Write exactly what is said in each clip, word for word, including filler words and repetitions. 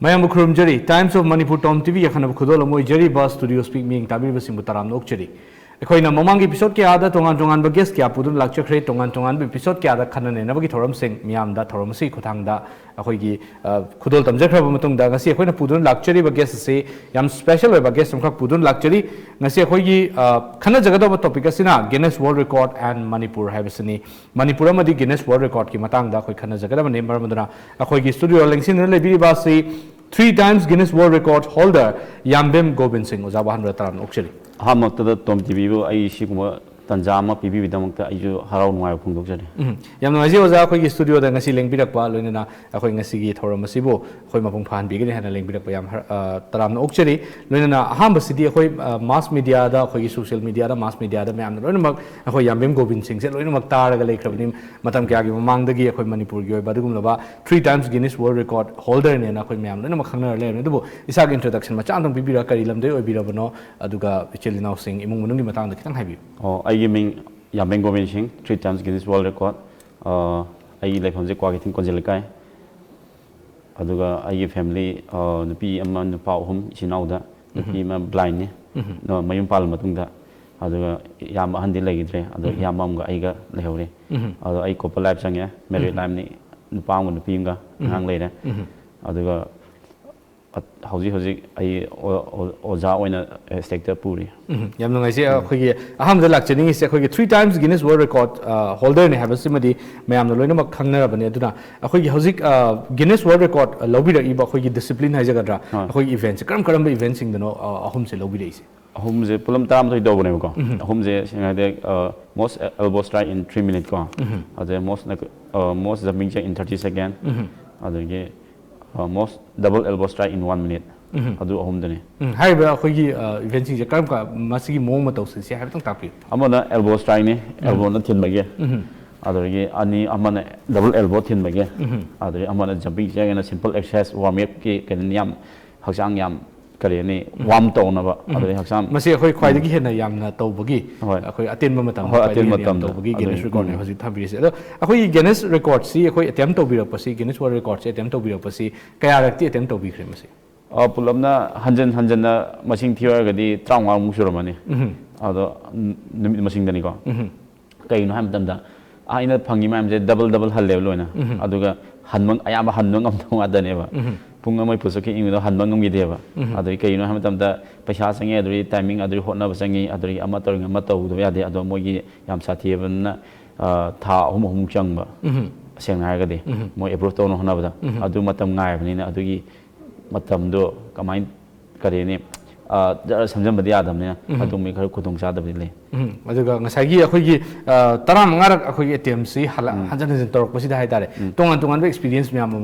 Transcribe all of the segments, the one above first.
ꯃꯌꯥꯝꯕꯨ ꯈꯨꯔꯨꯝꯖꯔꯤ꯫ Times of Manipur Tom T V ꯑꯈꯟꯅꯕ ꯈꯨꯗꯣꯜ ꯑꯃ ꯑꯣꯏꯖꯔꯤꯕ Studio Speak ꯃꯤꯠꯌꯦꯡ ꯇꯥꯕꯤꯔꯤꯕꯁꯤꯡꯕꯨ ꯇꯔꯥꯝꯅ ꯑꯣꯛꯆꯔꯤ꯫ ꯑꯩꯈꯣꯏꯅ ꯃꯃꯥꯡꯒꯤ episode ꯀꯌꯥꯗ ꯇꯣꯉꯥꯟ ꯇꯣꯉꯥꯟꯕ guest ꯀꯌꯥ ꯄꯨꯗꯨꯅ ꯂꯥꯛꯆꯈ꯭ꯔꯦ, ꯇꯣꯉꯥꯟ ꯇꯣꯉꯥꯟꯕ episode ꯀꯌꯥꯗ ꯈꯟꯅ ꯅꯩꯅꯕꯒꯤ ꯊꯧꯔꯝꯁꯤꯡ ꯃꯤꯌꯥꯝꯗ ꯊꯧꯔꯝ ꯑꯁꯤꯒꯤ ꯈꯨꯠꯊꯥꯡꯗ ꯑꯩꯈꯣꯏꯒꯤ, ꯑ, ꯈꯨꯗꯣꯜ ꯇꯝꯖꯈ꯭ꯔꯕ ꯃꯇꯨꯡꯗ, ꯉꯁꯤ ꯑꯩꯈꯣꯏꯅ ꯄꯨꯗꯨꯅ ꯂꯥꯛꯆꯔꯤꯕ guest ꯑꯁꯤ ꯌꯥꯝ special ꯑꯣꯏꯕ guest ꯑꯃꯈꯛ ꯄꯨꯗꯨꯅ ꯂꯥꯛꯆꯔꯤ꯫ ꯉꯁꯤ ꯑꯩꯈꯣꯏꯒꯤ, ꯑ, ꯈꯟꯅꯖꯒꯗꯧꯕ topic ꯑꯁꯤꯅ Guinness World Record and Manipur ꯍꯥꯏꯕꯁꯤꯅꯤ꯫ ꯃꯅꯤꯄꯨꯔ ꯑꯃꯗꯤ Guinness World Recordꯀꯤ ꯃꯇꯥꯡꯗ ꯑꯩꯈꯣꯏ ꯈꯟꯅꯖꯒꯗꯕꯅꯤ꯫ ꯃꯔꯝ ꯑꯗꯨꯅ ꯑꯩꯈꯣꯏꯒꯤ studio ꯂꯦꯡꯁꯤꯟꯗꯨꯅ ꯂꯩꯕꯤꯔꯤꯕ ꯑꯁꯤ three times Guinness World Record holder ꯌꯥꯝꯕꯦꯝ Gobin ꯁꯤꯡ꯫ ꯑꯣꯖꯥꯕꯨ ꯑꯍꯥꯟꯕꯗ ꯇꯔꯥꯝꯅ ꯑꯣꯛꯆꯔꯤ꯫ ꯑꯍꯥꯟꯕꯃꯛꯇꯗ Tom T Vꯕꯨ ꯑꯩ ꯁꯤꯒꯨꯝꯕ ꯇꯥꯟꯖꯥ ꯑꯃ ꯄꯤꯕꯤꯕꯒꯤꯗꯃꯛꯇ ꯑꯩꯁꯨ ꯍꯔꯥꯎ ꯅꯨꯡꯉꯥꯏꯕ ꯐꯣꯡꯗꯣꯛꯆꯔꯤ꯫ ꯎꯝ, ꯌꯥꯝ ꯅꯨꯡꯉꯥꯏꯖꯩ ꯑꯣꯖꯥ, ꯑꯩꯈꯣꯏꯒꯤ studioꯗ ꯉꯁꯤ ꯂꯦꯡꯕꯤꯔꯛꯄ, ꯂꯣꯏꯅꯅ ꯑꯩꯈꯣꯏ ꯉꯁꯤꯒꯤ ꯊꯧꯔꯝ ꯑꯁꯤꯕꯨ ꯑꯩꯈꯣꯏ ꯃꯄꯨꯡ ꯐꯥꯍꯟꯕꯤꯒꯅꯤ ꯍꯥꯏꯅ ꯂꯦꯡꯕꯤꯔꯛꯄ ꯌꯥꯝ ꯍꯔ-, ꯑ, ꯇꯔꯥꯝꯅ ꯑꯣꯛꯆꯔꯤ꯫ ꯂꯣꯏꯅꯅ ꯑꯍꯥꯟꯕꯁꯤꯗꯤ ꯑꯩꯈꯣꯏ, ꯑ, mass mediaꯗ, ꯑꯩꯈꯣꯏꯒꯤ social mediaꯗ, mass mediaꯗ ꯃꯌꯥꯝꯅ ꯂꯣꯏꯅꯃꯛ ꯑꯩꯈꯣꯏ ꯌꯥꯝꯕꯦꯝ ꯒꯣꯕꯤꯟ ꯁꯤꯡꯁꯦ ꯂꯣꯏꯅꯃꯛ ꯇꯥꯔꯒ ꯂꯩꯈ꯭ꯔꯕꯅꯤ꯫ ꯃꯇꯝ ꯀꯌꯥꯒꯤ ꯃꯃꯥꯡꯗꯒꯤ ꯑꯩꯈꯣꯏ ꯃꯅꯤꯄꯨꯔꯒꯤ ꯑꯣꯏꯕ ꯑꯗꯨꯒꯨꯝꯂꯕ three times Guinness World Record holderꯅꯦꯅ ꯑꯩꯈꯣꯏ ꯃꯌꯥꯝ ꯂꯣꯏꯅꯃꯛ ꯈꯪꯅꯔ ꯂꯩꯔꯕꯅꯤ꯫ ꯑꯗꯨꯕꯨ ꯏꯁꯥꯒꯤ introduction ꯃꯆꯥ ꯑꯃꯇꯪ ꯄꯤꯕꯤꯔꯒ, ꯀꯔꯤ ꯂꯝꯗꯒꯤ ꯑꯣꯏꯕꯤꯔꯕꯅꯣ, ꯑꯗꯨꯒ ꯏꯆꯤꯜ ꯏꯅꯥꯎꯁꯤꯡ, ꯏꯃꯨꯡ ꯃꯅꯨꯡꯒꯤ ꯃꯇꯥꯡꯗ ꯈꯤꯇꯪ ꯍꯥꯏꯕꯤꯌꯨ꯫ ꯑꯣ, ꯑꯩꯒꯤ ꯃꯤꯡ ꯌꯥꯝꯕꯦꯝ ꯒꯣꯕꯤꯟ ꯁꯤꯡ, three times Guinness World Record꯫ ꯑ, ꯑꯩꯒꯤ ꯂꯩꯐꯝꯁꯦ ꯀ꯭ꯋꯥꯀꯩꯊꯦꯜ ꯀꯣꯟꯖꯦꯜ ꯂꯩꯀꯥꯏ꯫ ꯑꯗꯨꯒ ꯑꯩꯒꯤ family, ꯑ, ꯅꯨꯄꯤ ꯑꯃ, ꯅꯨꯄꯥ ꯑꯍꯨꯝ, ꯏꯆꯤꯟ ꯏꯅꯥꯎꯗ꯫ ꯅꯨꯄꯤ ꯑꯃ blindꯅꯤ꯫ ꯎꯝ꯫ ꯑꯗꯣ ꯃꯌꯨꯝ ꯄꯥꯜꯂ ꯃꯇꯨꯡꯗ, ꯑꯗꯨꯒ ꯏꯌꯥꯝꯕ ꯑꯍꯟꯗꯤ ꯂꯩꯈꯤꯗ꯭ꯔꯦ꯫ ꯑꯗꯣ ꯎꯝ꯫ ꯏꯌꯥꯝꯕ ꯑꯃꯒ ꯑꯩꯒ ꯂꯩꯍꯧꯔꯤ꯫ ꯎꯝ꯫ ꯑꯗꯣ ꯑꯩ couple life ꯆꯪꯉꯦ, married ꯎꯝ꯫ Lifeꯅꯤ꯫ ꯅꯨꯄꯥ ꯑꯃꯒ ꯅꯨꯄꯤ ꯑꯃꯒ ꯎꯝ꯫ ꯑꯉꯥꯡ ꯂꯩꯔꯦ꯫ ꯎꯝ꯫ ꯑꯗꯨꯒ ꯑ-, ꯍꯧꯖꯤꯛ ꯍꯧꯖꯤꯛ ꯑꯩ ꯑꯣ-, ꯑꯣ-, ꯑꯣꯖꯥ ꯑꯣꯏꯅ stateꯇ ꯄꯨꯔꯤ꯫ ꯎꯝ, ꯌꯥꯝ ꯅꯨꯡꯉꯥꯏꯖꯩ꯫ ꯎꯝ꯫ ꯑꯩꯈꯣꯏꯒꯤ ꯑꯍꯥꯟꯕꯗ ꯂꯥꯛꯆꯅꯤꯡꯉꯤꯁꯦ ꯑꯩꯈꯣꯏꯒꯤ three times Guinness World Record, ꯑ, holderꯅꯦ ꯍꯥꯏꯕꯁꯤꯃꯗꯤ ꯃꯌꯥꯝꯅ ꯂꯣꯏꯅꯃꯛ ꯈꯪꯅꯔꯕꯅꯤ꯫ ꯑꯗꯨꯅ ꯑꯩꯈꯣꯏꯒꯤ ꯍꯧꯖꯤꯛ, ꯑ, Guinness World Record, ꯑ, ꯂꯧꯕꯤꯔꯛꯏꯕ ꯑꯩꯈꯣꯏꯒꯤ discipline ꯍꯥꯏꯖꯒꯗ꯭ꯔꯥ, ꯍꯣꯏ꯫ ꯑꯩꯈꯣꯏꯒꯤ eventꯁꯦ ꯀꯔꯝ ꯀꯔꯝꯕ eventꯁꯤꯡꯗꯅꯣ, ꯑ, ꯑꯍꯨꯝꯁꯦ ꯂꯧꯕꯤꯔꯛꯏꯁꯦ? ꯑꯍꯨꯝꯁꯦ ꯄꯨꯂꯞ ꯇꯔꯥꯃꯥꯊꯣꯏ ꯇꯧꯕꯅꯦꯕꯀꯣ꯫ ꯎꯝ꯫ ꯑꯍꯨꯝꯁꯦ ꯁꯦꯡꯅ ꯍꯥꯏꯔꯗꯤ, ꯑ, most elbow strike in three minute ꯀꯣ꯫ ꯎꯝ꯫ ꯑꯗꯩ most, ꯑ, most jumping jack in thirty second꯫ ꯎꯝ꯫ ꯑꯗꯒꯤ, ꯑ, most double elbow strike in one minute꯫ ꯎꯝ꯫ ꯑꯗꯨ ꯑꯍꯨꯝꯗꯨꯅꯤ꯫ ꯎꯝ, ꯍꯥꯏꯔꯤꯕ ꯑꯩꯈꯣꯏꯒꯤ, ꯑ, eventꯁꯤꯡꯁꯦ ꯀꯔꯝ ꯀ-, ꯃꯁꯤꯒꯤ ꯃꯑꯣꯡ ꯃꯇꯧꯁꯤꯡꯁꯦ ꯍꯥꯏꯐꯦꯠꯇꯪ ꯇꯥꯛꯄꯤꯌꯨ꯫ ꯑꯃꯅ elbow strikeꯅꯤ, ꯎꯝ꯫ Elbowꯅ ꯊꯤꯟꯕꯒꯤ꯫ ꯎꯝ꯫ ꯑꯗꯨꯗꯒꯤ ꯑꯅꯤ, ꯑꯃꯅ double elbow ꯊꯤꯟꯕꯒꯤ꯫ ꯎꯝ꯫ ꯑꯗꯨꯗꯒꯤ ꯑꯃꯅ jumping jack ꯑꯅ simple exercise, warm upꯀꯤ ꯀꯩꯅꯣꯅꯤ, ꯌꯥꯝ ꯍꯛꯆꯥꯡ ꯌꯥꯝ ꯀꯔꯤ ꯍꯥꯏꯅꯤ, ꯋꯥꯔꯝ ꯇꯧꯅꯕ, ꯑꯗꯨꯗꯒꯤ ꯍꯛꯆꯥꯡ꯫ ꯃꯁꯤ ꯑꯩꯈꯣꯏ ꯈ꯭ꯋꯥꯏꯗꯒꯤ ꯍꯦꯟꯅ ꯌꯥꯝꯅ ꯇꯧꯕꯒꯤ, ꯍꯣꯏ꯫ ꯑꯩꯈꯣꯏ ꯑꯇꯦꯟꯕ ꯃꯇꯝꯗ ꯍꯣꯏ, ꯈ꯭ꯋꯥꯏꯗꯒꯤ ꯑꯇꯦꯟꯕ ꯍꯦꯟꯅ ꯌꯥꯝ ꯃꯇꯝꯗ꯫ ꯇꯧꯕꯒꯤ Guinness ꯑꯗꯨꯒꯤ, Record ꯅꯦ ꯎꯝ꯫ ꯍꯧꯖꯤꯛ ꯊꯝꯕꯤꯔꯤꯁꯦ꯫ ꯑꯗꯣ ꯑꯩꯈꯣꯏꯒꯤ Guinness Record ꯁꯤ ꯑꯩꯈꯣꯏ attempt ꯇꯧꯕꯤꯔꯛꯄꯁꯤ, Guinness World Record ꯁꯤ attempt ꯇꯧꯕꯤꯔꯛꯄꯁꯤ ꯀꯌꯥꯔꯛꯇꯤ attempt ꯇꯧꯕꯤꯈ꯭ꯔꯦ ꯃꯁꯤ? ꯑ, ꯄꯨꯂꯞꯅ ꯍꯟꯖꯟ ꯍꯟꯖꯟꯅ ꯃꯁꯤꯡ ꯊꯤꯌꯨ ꯍꯥꯏꯔꯒꯗꯤ ꯇꯔꯥꯃꯉꯥꯃꯨꯛ ꯁꯨꯔꯝꯃꯅꯤ꯫ ꯎꯝ꯫ ꯑꯗꯣ ꯎꯝ, ꯅꯨꯃꯤꯠ ꯃꯁꯤꯡꯗꯅꯤꯀꯣ꯫ ꯎꯝ꯫ ꯀꯩꯒꯤꯅꯣ ꯍꯥꯏꯕ ꯃꯇꯝꯗ ꯑꯩꯅ ꯐꯪꯉꯤ ꯃꯌꯥꯝꯁꯦ double double ꯍꯜꯂꯦꯕ ꯂꯣꯏꯅ꯫ ꯎꯝ꯫ ꯑꯗꯨꯒ ꯍꯟꯕ, ꯑꯌꯥꯝꯕ ꯍꯟꯕ ꯉꯝꯗꯕ ꯉꯥꯛꯇꯅꯦꯕ꯫ ꯎꯝ꯫ ꯄꯨꯡ ꯑꯃꯒꯤ push up ꯀꯤ ꯏꯪꯕꯗꯣ ꯍꯟꯕ ꯉꯝꯈꯤꯗꯦꯕ꯫ ꯎꯝ꯫ ꯑꯗꯨꯗꯒꯤ ꯀꯩꯒꯤꯅꯣ ꯍꯥꯏꯕ ꯃꯇꯝꯗ ꯄꯩꯁꯥ ꯆꯪꯉꯦ, ꯑꯗꯨꯗꯒꯤ timing, ꯑꯗꯨꯗꯒꯤ ꯍꯣꯠꯅꯕ ꯆꯪꯉꯤ, ꯑꯗꯨꯗꯒꯤ ꯑꯃ ꯇꯧꯔꯤꯉꯩ ꯑꯃ ꯇꯧꯗꯕ ꯌꯥꯗꯦ꯫ ꯑꯗꯣ ꯃꯣꯏꯒꯤ ꯌꯥꯝ ꯁꯥꯊꯤꯕꯅꯤꯅ, ꯑ, ꯊꯥ ꯑꯍꯨꯝ ꯑꯍꯨꯝꯃꯨꯛ ꯆꯪꯕ꯫ ꯎꯝ꯫ ꯁꯦꯡꯅ ꯍꯥꯏꯔꯒꯗꯤ ꯎꯝ꯫ ꯃꯣꯏ approve ꯇꯧꯅ ꯍꯣꯠꯅꯕꯗ ꯎꯝ꯫ ꯑꯗꯨ ꯃꯇꯝ ꯉꯥꯏꯕꯅꯤꯅ, ꯑꯗꯨꯒꯤ ꯃꯇꯝꯗꯣ ꯀꯃꯥꯏꯅ, ꯀꯔꯤ ꯍꯥꯏꯅꯤ, ꯑ, ꯖꯔ ꯁꯝꯖꯟꯕꯗꯤ ꯌꯥꯗꯕꯅꯤꯅ ꯎꯝ꯫ ꯑꯗꯨꯒꯨꯝꯕꯒꯤ ꯈꯔ ꯈꯨꯗꯣꯡꯆꯥꯗꯕꯗꯤ ꯂꯩ꯫ ꯎꯝ꯫ ꯑꯗꯨꯒ ꯉꯁꯥꯏꯒꯤ ꯑꯩꯈꯣꯏꯒꯤ, ꯑ, ꯇꯔꯥꯃꯉꯥꯔꯛ ꯑꯩꯈꯣꯏꯒꯤ attempt ꯁꯤ ꯍꯜꯂ-, ꯎꯝ꯫ ꯍꯟꯖꯟ ꯍꯟꯖꯟ ꯇꯧꯔꯛꯄꯁꯤꯗ ꯍꯥꯏꯇꯥꯔꯦ, ꯎꯝ꯫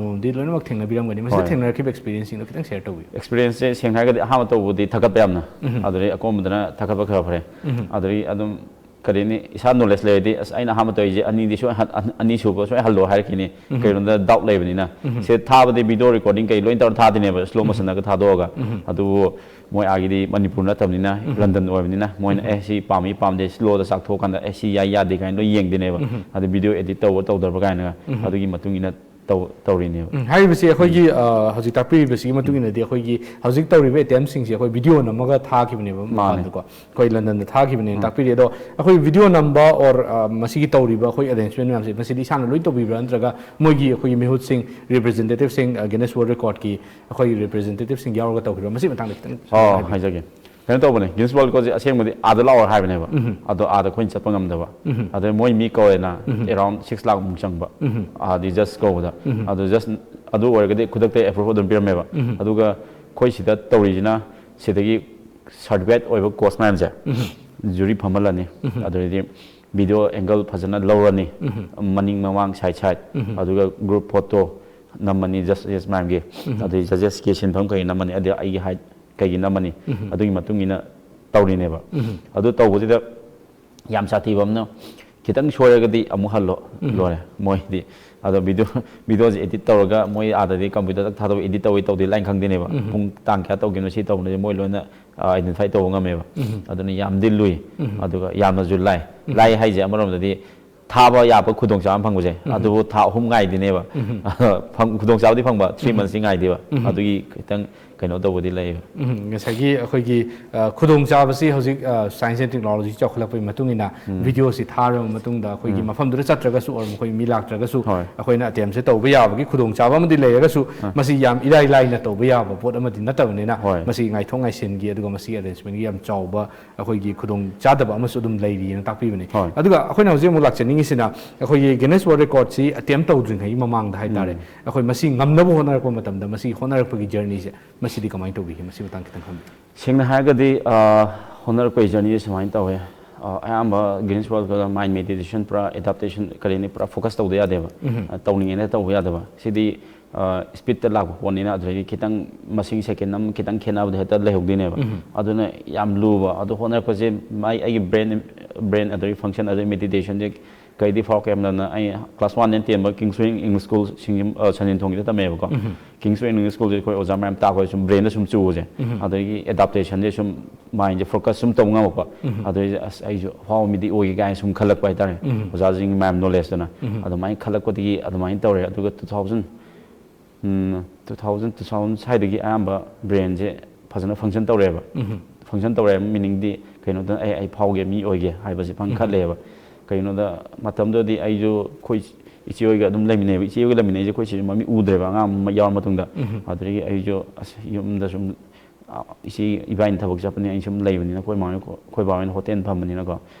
ꯍꯣꯏ꯫ ꯊꯦꯡꯅꯔꯛꯈꯤꯕ experience ꯁꯤꯡꯗꯣ ꯈꯤꯇꯪ share ꯇꯧꯕꯤꯌꯨ꯫ Experience ꯁꯦ ꯁꯦꯡꯅ ꯍꯥꯏꯔꯒꯗꯤ ꯑꯍꯥꯟꯕ ꯇꯧꯕꯗꯤ ꯊꯥꯒꯠꯄ ꯌꯥꯝꯅ, ꯎꯝ꯫ ꯑꯗꯨꯗꯒꯤ ꯑꯀꯣꯟꯕꯗꯅ ꯊꯥꯒꯠꯄ ꯈꯔ ꯐꯔꯦ꯫ ꯎꯝ꯫ ꯑꯗꯨꯗꯒꯤ ꯑꯗꯨꯝ, ꯀꯔꯤꯅꯤ, ꯏꯁꯥ knowledge ꯂꯩꯔꯗꯤ, "ꯑꯁ, ꯑꯩꯅ ꯑꯍꯥꯟꯕ ꯇꯧꯔꯤꯁꯦ ꯑꯅꯤꯗꯤ ꯁꯣꯏ ꯍꯟ-, ꯑꯅꯤ ꯁꯨꯕ ꯁꯣꯏ ꯍꯜꯂꯣ" ꯍꯥꯏꯔꯛꯈꯤꯅꯤ꯫ ꯎꯝ꯫ ꯀꯩꯅꯣꯗ doubt ꯂꯩꯕꯅꯤꯅ꯫ ꯎꯝ꯫ ꯁꯦ ꯊꯥꯕꯗꯤ video recording ꯀꯩ ꯂꯣꯏ ꯇꯧꯔ ꯊꯥꯗꯣꯏꯅꯦꯕ, slow motion ꯗꯒ ꯊꯥꯗꯣꯛꯑꯒ꯫ ꯎꯝ꯫ ꯑꯗꯨꯕꯨ ꯃꯣꯏ ꯑꯥꯒꯤꯗꯤ ꯃꯅꯤꯄꯨꯔ ꯅꯠꯇꯕꯅꯤꯅ, ꯎꯝ꯫ London ꯑꯣꯏꯕꯅꯤꯅ, ꯃꯣꯏꯅ, "ꯑꯦ, ꯁꯤ ꯄꯥꯝꯃꯤ ꯄꯥꯝꯗꯦ, slow ꯗ ꯆꯥꯛꯊꯣꯛꯀꯥꯟꯗ, ꯑꯦ, ꯁꯤ ꯌꯥꯏ ꯌꯥꯗꯦ" ꯀꯥꯏꯅ ꯂꯣꯏ ꯌꯦꯡꯗꯣꯏꯅꯦꯕ꯫ ꯎꯝ꯫ ꯑꯗꯨ video edit ꯇꯧꯕ ꯇꯧꯗꯕ꯭ꯔꯥ ꯀꯥꯏꯅꯒ, ꯎꯝ꯫ ꯑꯗꯨꯒꯤ ꯃꯇꯨꯡ ꯏꯟꯅ ꯇꯧ-, ꯇꯧꯔꯤꯅꯦꯕ꯫ ꯎꯝ, ꯍꯥꯏꯔꯤꯕꯁꯤ ꯑꯩꯈꯣꯏꯒꯤ, ꯑ, ꯍꯧꯖꯤꯛ ꯇꯥꯛꯄꯤꯔꯤꯕꯁꯤꯒꯤ ꯃꯇꯨꯡ ꯏꯟꯅꯗꯤ ꯑꯩꯈꯣꯏꯒꯤ ꯍꯧꯖꯤꯛ ꯇꯧꯔꯤꯕ attempt ꯁꯤꯡꯁꯦ ꯑꯩꯈꯣꯏ video ꯅꯝꯃꯒ ꯊꯥꯈꯤꯕꯅꯦꯕ ꯃꯥꯅꯦ꯫ ꯃꯄꯥꯟꯗꯀꯣ, ꯑꯩꯈꯣꯏ London ꯗ ꯊꯥꯈꯤꯕꯅꯦꯅ ꯇꯥꯛꯄꯤꯔꯤ꯫ ꯑꯗꯣ ꯑꯩꯈꯣꯏ video ꯅꯝꯕ or, ꯑ, ꯃꯁꯤꯒꯤ ꯇꯧꯔꯤꯕ ꯑꯩꯈꯣꯏ arrangement ꯃꯌꯥꯝꯁꯦ, ꯃꯁꯤꯗꯤ ꯏꯁꯥꯅ ꯂꯣꯏ ꯇꯧꯕꯤꯕ꯭ꯔꯥ, ꯅꯠꯇ꯭ꯔꯒ ꯃꯣꯏꯒꯤ ꯑꯩꯈꯣꯏꯒꯤ ꯃꯤꯍꯨꯠꯁꯤꯡ, representative ꯁꯤꯡ, ꯑ, Guinness World Record ꯀꯤ ꯑꯩꯈꯣꯏꯒꯤ representative ꯁꯤꯡ ꯌꯥꯎꯔꯒ ꯇꯧꯈꯤꯕ꯭ꯔꯥ? ꯃꯁꯤ ꯃꯇꯥꯡꯗ ꯈꯤꯇꯪ ꯑꯣ, ꯍꯥꯏꯕꯤꯌꯨ꯫ ꯍꯥꯏꯖꯒꯦ꯫ ꯀꯩꯅꯣ ꯇꯧꯕꯅꯦ, Guinness World Record ꯁꯦ ꯑꯁꯦꯡꯕꯗꯤ ꯑꯥꯗ ꯂꯥꯛꯑꯣ ꯍꯥꯏꯕꯅꯦꯕ꯫ ꯎꯝ꯫ ꯑꯗꯣ ꯑꯥꯗ ꯑꯩꯈꯣꯏꯅ ꯆꯠꯄ ꯉꯝꯗꯕ꯫ ꯎꯝ꯫ ꯑꯗꯩ ꯃꯣꯏ ꯃꯤ ꯀꯧꯔꯦꯅ, ꯎꯝ꯫ around six ꯂꯥꯛꯃꯨꯛ ꯆꯪꯕ꯫ ꯎꯝ꯫ ꯑꯥꯗꯤ judge ꯀꯧꯕꯗ꯫ ꯎꯝ꯫ ꯑꯗꯨ just, ꯑꯗꯨ ꯑꯣꯏꯔꯒꯗꯤ ꯈꯨꯗꯛꯇ approve ꯑꯗꯨꯝ ꯄꯤꯔꯝꯃꯦꯕ꯫ ꯎꯝ꯫ ꯑꯗꯨꯒ ꯑꯩꯈꯣꯏ ꯁꯤꯗ ꯇꯧꯔꯤꯁꯤꯅ ꯁꯤꯗꯒꯤ certified ꯑꯣꯏꯕ coach ꯃꯌꯥꯝꯁꯦ ꯎꯝ꯫ jury ꯐꯝꯍꯜꯂꯅꯤ꯫ ꯎꯝ꯫ ꯑꯗꯨꯗꯩꯗꯤ video angle ꯐꯖꯅ ꯂꯧꯔꯅꯤ꯫ ꯎꯝ꯫ ꯃꯅꯤꯡ ꯃꯃꯥꯡ side side꯫ ꯎꯝ꯫ ꯑꯗꯨꯒ group photo ꯅꯝꯃꯅꯤ judges ꯃꯌꯥꯝꯒꯤ꯫ ꯎꯝ꯫ ꯑꯗꯩ judges ꯀꯤ ꯁꯤꯟꯐꯝ ꯀꯩ ꯅꯝꯃꯅꯤ, ꯑꯗꯩ ꯑꯩꯒꯤ height ꯀꯩꯒꯤ ꯅꯝꯃꯅꯤ꯫ ꯎꯝ꯫ ꯑꯗꯨꯒꯤ ꯃꯇꯨꯡ ꯏꯟꯅ ꯇꯧꯔꯤꯅꯦꯕ꯫ ꯎꯝ꯫ ꯑꯗꯨ ꯇꯧꯕꯁꯤꯗ ꯌꯥꯝ ꯁꯥꯊꯤꯕ ꯑꯃꯅ, ꯈꯤꯇꯪ ꯁꯣꯏꯔꯒꯗꯤ ꯑꯃꯨꯛ ꯍꯜꯂꯣ, ꯂꯣꯏꯔꯦ꯫ ꯃꯣꯏꯗꯤ ꯑꯗꯣ ꯚꯤꯗꯤꯑꯣ ꯚꯤꯗꯤꯑꯣꯁꯦ ꯏꯗꯤꯠ ꯇꯧꯔꯒ ꯃꯣꯏ ꯑꯥꯗꯗꯤ ꯀꯝꯄ꯭ꯌꯨꯇꯔꯗ ꯊꯥꯗꯣꯛ ꯏꯗꯤꯠ ꯇꯧꯋꯤ ꯇꯧꯗꯦ ꯂꯥꯏꯅ ꯈꯪꯗꯣꯏꯅꯦꯕ꯫ ꯄꯨꯡ ꯇꯥꯡ ꯀꯌꯥ ꯇꯧꯈꯤꯕꯅꯣ ꯁꯤ ꯇꯧꯕꯅꯣ ꯃꯣꯏ ꯂꯣꯏꯅ ꯑꯥꯏꯗꯦꯟꯇꯤꯐꯥꯏ ꯇꯧꯕ ꯉꯝꯃꯦꯕ꯫ ꯑꯗꯨꯅ ꯌꯥꯝꯗꯤ ꯂꯨꯏ꯫ ꯑꯗꯨꯒ ꯌꯥꯝꯅꯁꯨ ꯂꯥꯏ꯫ ꯂꯥꯏ ꯍꯥꯏꯁꯦ ꯑꯃꯔꯣꯝꯗꯗꯤ ꯊꯥꯕ ꯌꯥꯕ ꯈꯨꯗꯣꯡꯆꯥꯕ ꯑꯃ ꯐꯪꯕꯁꯦ ꯑꯗꯨꯕꯨ ꯊꯥ ꯑꯍꯨꯝ ꯉꯥꯏꯗꯣꯏꯅꯦꯕ꯫ ꯐꯪ- ꯈꯨꯗꯣꯡꯆꯥꯕꯗꯤ ꯐꯪꯕ, ꯊ꯭ꯔꯤ ꯃꯟꯁꯇꯤ ꯉꯥꯏꯗꯦꯕ꯫ ꯑꯗꯨꯒꯤ ꯈꯤꯇꯪ ꯀꯩꯅꯣ ꯇꯧꯕꯗꯤ ꯂꯩꯌꯦꯕ꯫ ꯎꯝ, ꯉꯁꯥꯏꯒꯤ ꯑꯩꯈꯣꯏꯒꯤ ꯑ, ꯈꯨꯗꯣꯡꯆꯥꯕꯁꯤ ꯍꯧꯖꯤꯛ ꯁꯥꯏꯟꯁ ꯑꯦꯟ ꯇꯦꯛꯅꯣꯂꯣꯖꯤ ꯆꯥꯎꯈꯠꯂꯛꯄꯒꯤ ꯃꯇꯨꯡ ꯏꯟꯅ ꯚꯤꯗꯤꯑꯣꯁꯤ ꯊꯥꯔꯕ ꯃꯇꯨꯡꯗ ꯑꯩꯈꯣꯏꯒꯤ ꯃꯐꯝꯗꯨꯗ ꯆꯠꯇ꯭ꯔꯒꯁꯨ ꯑꯣꯔ ꯃꯈꯣꯏ ꯃꯤ ꯂꯥꯛꯇ꯭ꯔꯒꯁꯨ ꯍꯣꯏ꯫ ꯑꯩꯈꯣꯏꯅ ꯑꯇꯦꯝꯁꯦ ꯇꯧꯕ ꯌꯥꯕꯒꯤ ꯈꯨꯗꯣꯡꯆꯥꯕ ꯑꯃꯗꯤ ꯂꯩꯔꯒꯁꯨ ꯑ꯫ ꯃꯁꯤ ꯌꯥꯝ ꯏꯔꯥꯏ ꯂꯥꯏꯅ ꯇꯧꯕ ꯌꯥꯕ ꯄꯣꯠ ꯑꯃꯗꯤ ꯅꯠꯇꯕꯅꯤꯅ ꯍꯣꯏ꯫ ꯃꯁꯤ ꯉꯥꯏꯊꯣꯛ ꯉꯥꯏꯁꯤꯟꯒꯤ ꯑꯗꯨꯒ ꯃꯁꯤꯒꯤ ꯑꯦꯔꯦꯟꯖꯃꯦꯟꯒꯤ ꯌꯥꯝ ꯆꯥꯎꯕ ꯑꯩꯈꯣꯏꯒꯤ ꯈꯨꯗꯣꯡ ꯆꯥꯗꯕ ꯑꯃꯁꯨ ꯑꯗꯨꯝ ꯂꯩꯔꯤꯅ ꯇꯥꯛꯄꯤꯕꯅꯤ꯫ ꯍꯣꯏ꯫ ꯑꯗꯨꯒ ꯑꯩꯈꯣꯏꯅ ꯍꯧꯖꯤꯛ ꯑꯃꯨꯛ ꯂꯥꯛꯆꯅꯤꯡꯉꯤꯁꯤꯅ ꯑꯩꯈꯣꯏꯒꯤ ꯒꯤꯅꯦꯁ ꯋꯥꯔꯜ ꯔꯦꯀꯣꯔꯗꯁꯤ ꯑꯇꯦꯝ ꯇꯧꯗ꯭ꯔꯤꯉꯩꯒꯤ ꯃꯃꯥꯡꯗ ꯍꯥꯏꯇꯥꯔꯦ ꯑꯩꯈꯣꯏ ꯃꯁꯤ ꯉꯝꯅꯕ ꯍꯣꯠꯅꯔꯛꯄ ꯃꯇꯝꯗ ꯃꯁꯤ ꯍꯣꯠꯅꯔꯛꯄꯒꯤ ꯖꯔꯅꯤꯁꯦ ꯃꯁꯤꯗꯤ ꯀꯃꯥꯏꯅ ꯇꯧꯕꯤꯒꯦ? ꯃꯁꯤ ꯃꯇꯥꯡ ꯈꯤꯇꯪ ꯍꯥꯏꯕꯤꯌꯨ꯫ ꯁꯦꯡꯅ ꯍꯥꯏꯔꯒꯗꯤ ꯑ, ꯍꯣꯠꯅꯔꯛꯄꯒꯤ ꯖꯔꯅꯤꯁꯦ ꯁꯨꯃꯥꯏꯅ ꯇꯧꯋꯦ꯫ ꯑ, ꯑꯌꯥꯝꯕ ꯒꯤꯅꯤꯁ ꯋꯥꯔꯜꯗ ꯃꯥꯏꯟ ꯃꯦꯗꯤꯇꯦꯁꯟ ꯄꯨꯔꯥ ꯑꯦꯗꯥꯞꯇꯦꯁꯟ ꯀꯔꯤꯅꯤ ꯄꯨꯔꯥ ꯐꯣꯀꯁ ꯇꯧꯗ ꯌꯥꯗꯦꯕ꯫ ꯑ, ꯇꯧꯅꯤꯡꯉꯦꯅ ꯇꯧꯕ ꯌꯥꯗꯕ꯫ ꯁꯤꯗꯤ ꯏꯁꯄꯤꯠꯇ ꯂꯥꯛꯄ ꯄꯣꯠꯅꯤꯅ ꯑꯗꯨꯗꯒꯤ ꯈꯤꯇꯪ ꯃꯁꯤꯡ ꯁꯦꯀꯦꯟ ꯑꯃ ꯈꯤꯇꯪ ꯈꯦꯠꯅꯕꯗ ꯍꯦꯛꯇ ꯂꯩꯍꯧꯗꯣꯏꯅꯦꯕ꯫ ꯑꯗꯨꯅ ꯌꯥꯝ ꯂꯨꯕ ꯑꯗꯣ ꯍꯣꯠꯅꯔꯛꯄꯁꯦ ꯃꯥꯏ ꯑꯩꯒꯤ ꯕ꯭ꯔꯦꯟ ꯕ꯭ꯔꯦꯟ ꯑꯗꯒꯤ ꯐꯪꯁꯟ ꯑꯗꯩ ꯃꯦꯗꯤꯇꯦꯁꯟꯁꯦ ꯀꯩꯗꯤ ꯐꯥꯎꯔꯛꯀꯦ ꯍꯥꯏꯕꯗꯅ ꯑꯩ class ꯋꯥꯟꯗꯩꯅ ꯇꯦꯟꯕ kings wing English school ꯁꯤꯡꯖ- ꯑ, ꯁꯟꯖꯦꯟ ꯊꯣꯡꯒꯤꯗ ꯇꯝꯃꯦꯕꯀꯣ꯫ ꯀꯤꯡꯁ ꯋꯤꯡ ꯏꯪꯂꯤꯁ ꯁ꯭ꯀꯨꯜꯁꯦ ꯑꯩꯈꯣꯏ ꯑꯣꯖꯥ ꯃꯌꯥꯝ ꯇꯥꯛꯄꯗ ꯁꯨꯝ ꯕ꯭ꯔꯦꯟꯗ ꯁꯨꯝ ꯆꯨꯕꯁꯦ ꯑꯗꯒꯤ ꯑꯦꯗꯥꯞꯇꯦꯁꯟꯁꯦ ꯁꯨꯝ ꯃꯥꯏꯟꯁꯦ ꯐꯣꯀꯁ ꯁꯨꯝ ꯇꯧꯕ ꯉꯝꯃꯛꯄ꯫ ꯑꯗꯩ ꯑꯁ ꯑꯩꯁꯨ ꯑꯐꯥꯎꯕ ꯃꯤꯗꯤ ꯑꯣꯏꯒꯦ ꯀꯥꯏꯅ ꯁꯨꯝ ꯈꯜꯂꯛꯄ ꯍꯥꯏꯇꯥꯔꯦ꯫ ꯑꯣꯖꯥꯁꯤꯡꯒꯤ ꯃꯌꯥꯝ ꯅꯣꯂꯦꯖꯇꯨꯅ ꯑꯗꯨꯃꯥꯏꯅ ꯈꯜꯂꯛꯄꯗꯒꯤ ꯑꯗꯨꯃꯥꯏꯅ ꯇꯧꯔꯦ꯫ ꯑꯗꯨꯒ two thousand two thousand two thousand ꯁ꯭ꯋꯥꯏꯗꯒꯤ ꯑꯌꯥꯝꯕ ꯕ꯭ꯔꯦꯟꯁꯦ ꯐꯖꯅ ꯐꯪꯁꯟ ꯇꯧꯔꯦꯕ꯫ ꯐꯪꯁꯟ ꯇꯧꯔꯦ ꯃꯤꯅꯤꯡꯗꯤ ꯀꯩꯅꯣꯗ ꯑꯩ ꯑꯩ ꯐꯥꯎꯒꯦ ꯃꯤ ꯑꯣꯏꯒꯦ ꯍꯥꯏꯕꯁꯦ ꯐꯪꯈꯠꯂꯦꯕ꯫ ꯀꯩꯅꯣꯗ ꯃꯇꯝꯗꯨꯗꯗꯤ ꯑꯩꯁꯨ ꯑꯩꯈꯣꯏ ꯏꯆꯦ ꯍꯣꯏꯒ ꯑꯗꯨꯝ ꯂꯩꯃꯤꯟꯅꯩꯕ꯫ ꯏꯆꯦ ꯍꯣꯏꯒ ꯂꯩꯃꯤꯟꯅꯩꯁꯦ ꯑꯩꯈꯣꯏ ꯁꯤꯁꯨ ꯃꯃꯤ ꯎꯗ꯭ꯔꯦꯕ ꯑꯉꯥꯡ ꯑꯃ ꯌꯥꯎꯔ ꯃꯇꯨꯡꯗ꯫ ꯑꯗꯨꯗꯒꯤ ꯑꯩꯁꯨ ꯑꯁ ꯌꯨꯝꯗ ꯁꯨꯝ ꯑ, ꯏꯆꯦ ꯏꯕꯥꯏꯅ ꯊꯕꯛ ꯆꯠꯄꯅꯤ ꯑꯩ ꯁꯨꯝ ꯂꯩꯕꯅꯤꯅ ꯑꯩꯈꯣꯏ ꯃꯥ ꯍꯣꯏ- ꯑꯩꯈꯣꯏ ꯕꯥ ꯍꯣꯏꯅ ꯍꯣꯇꯦꯜ ꯐꯝꯕꯅꯤꯅꯀꯣ꯫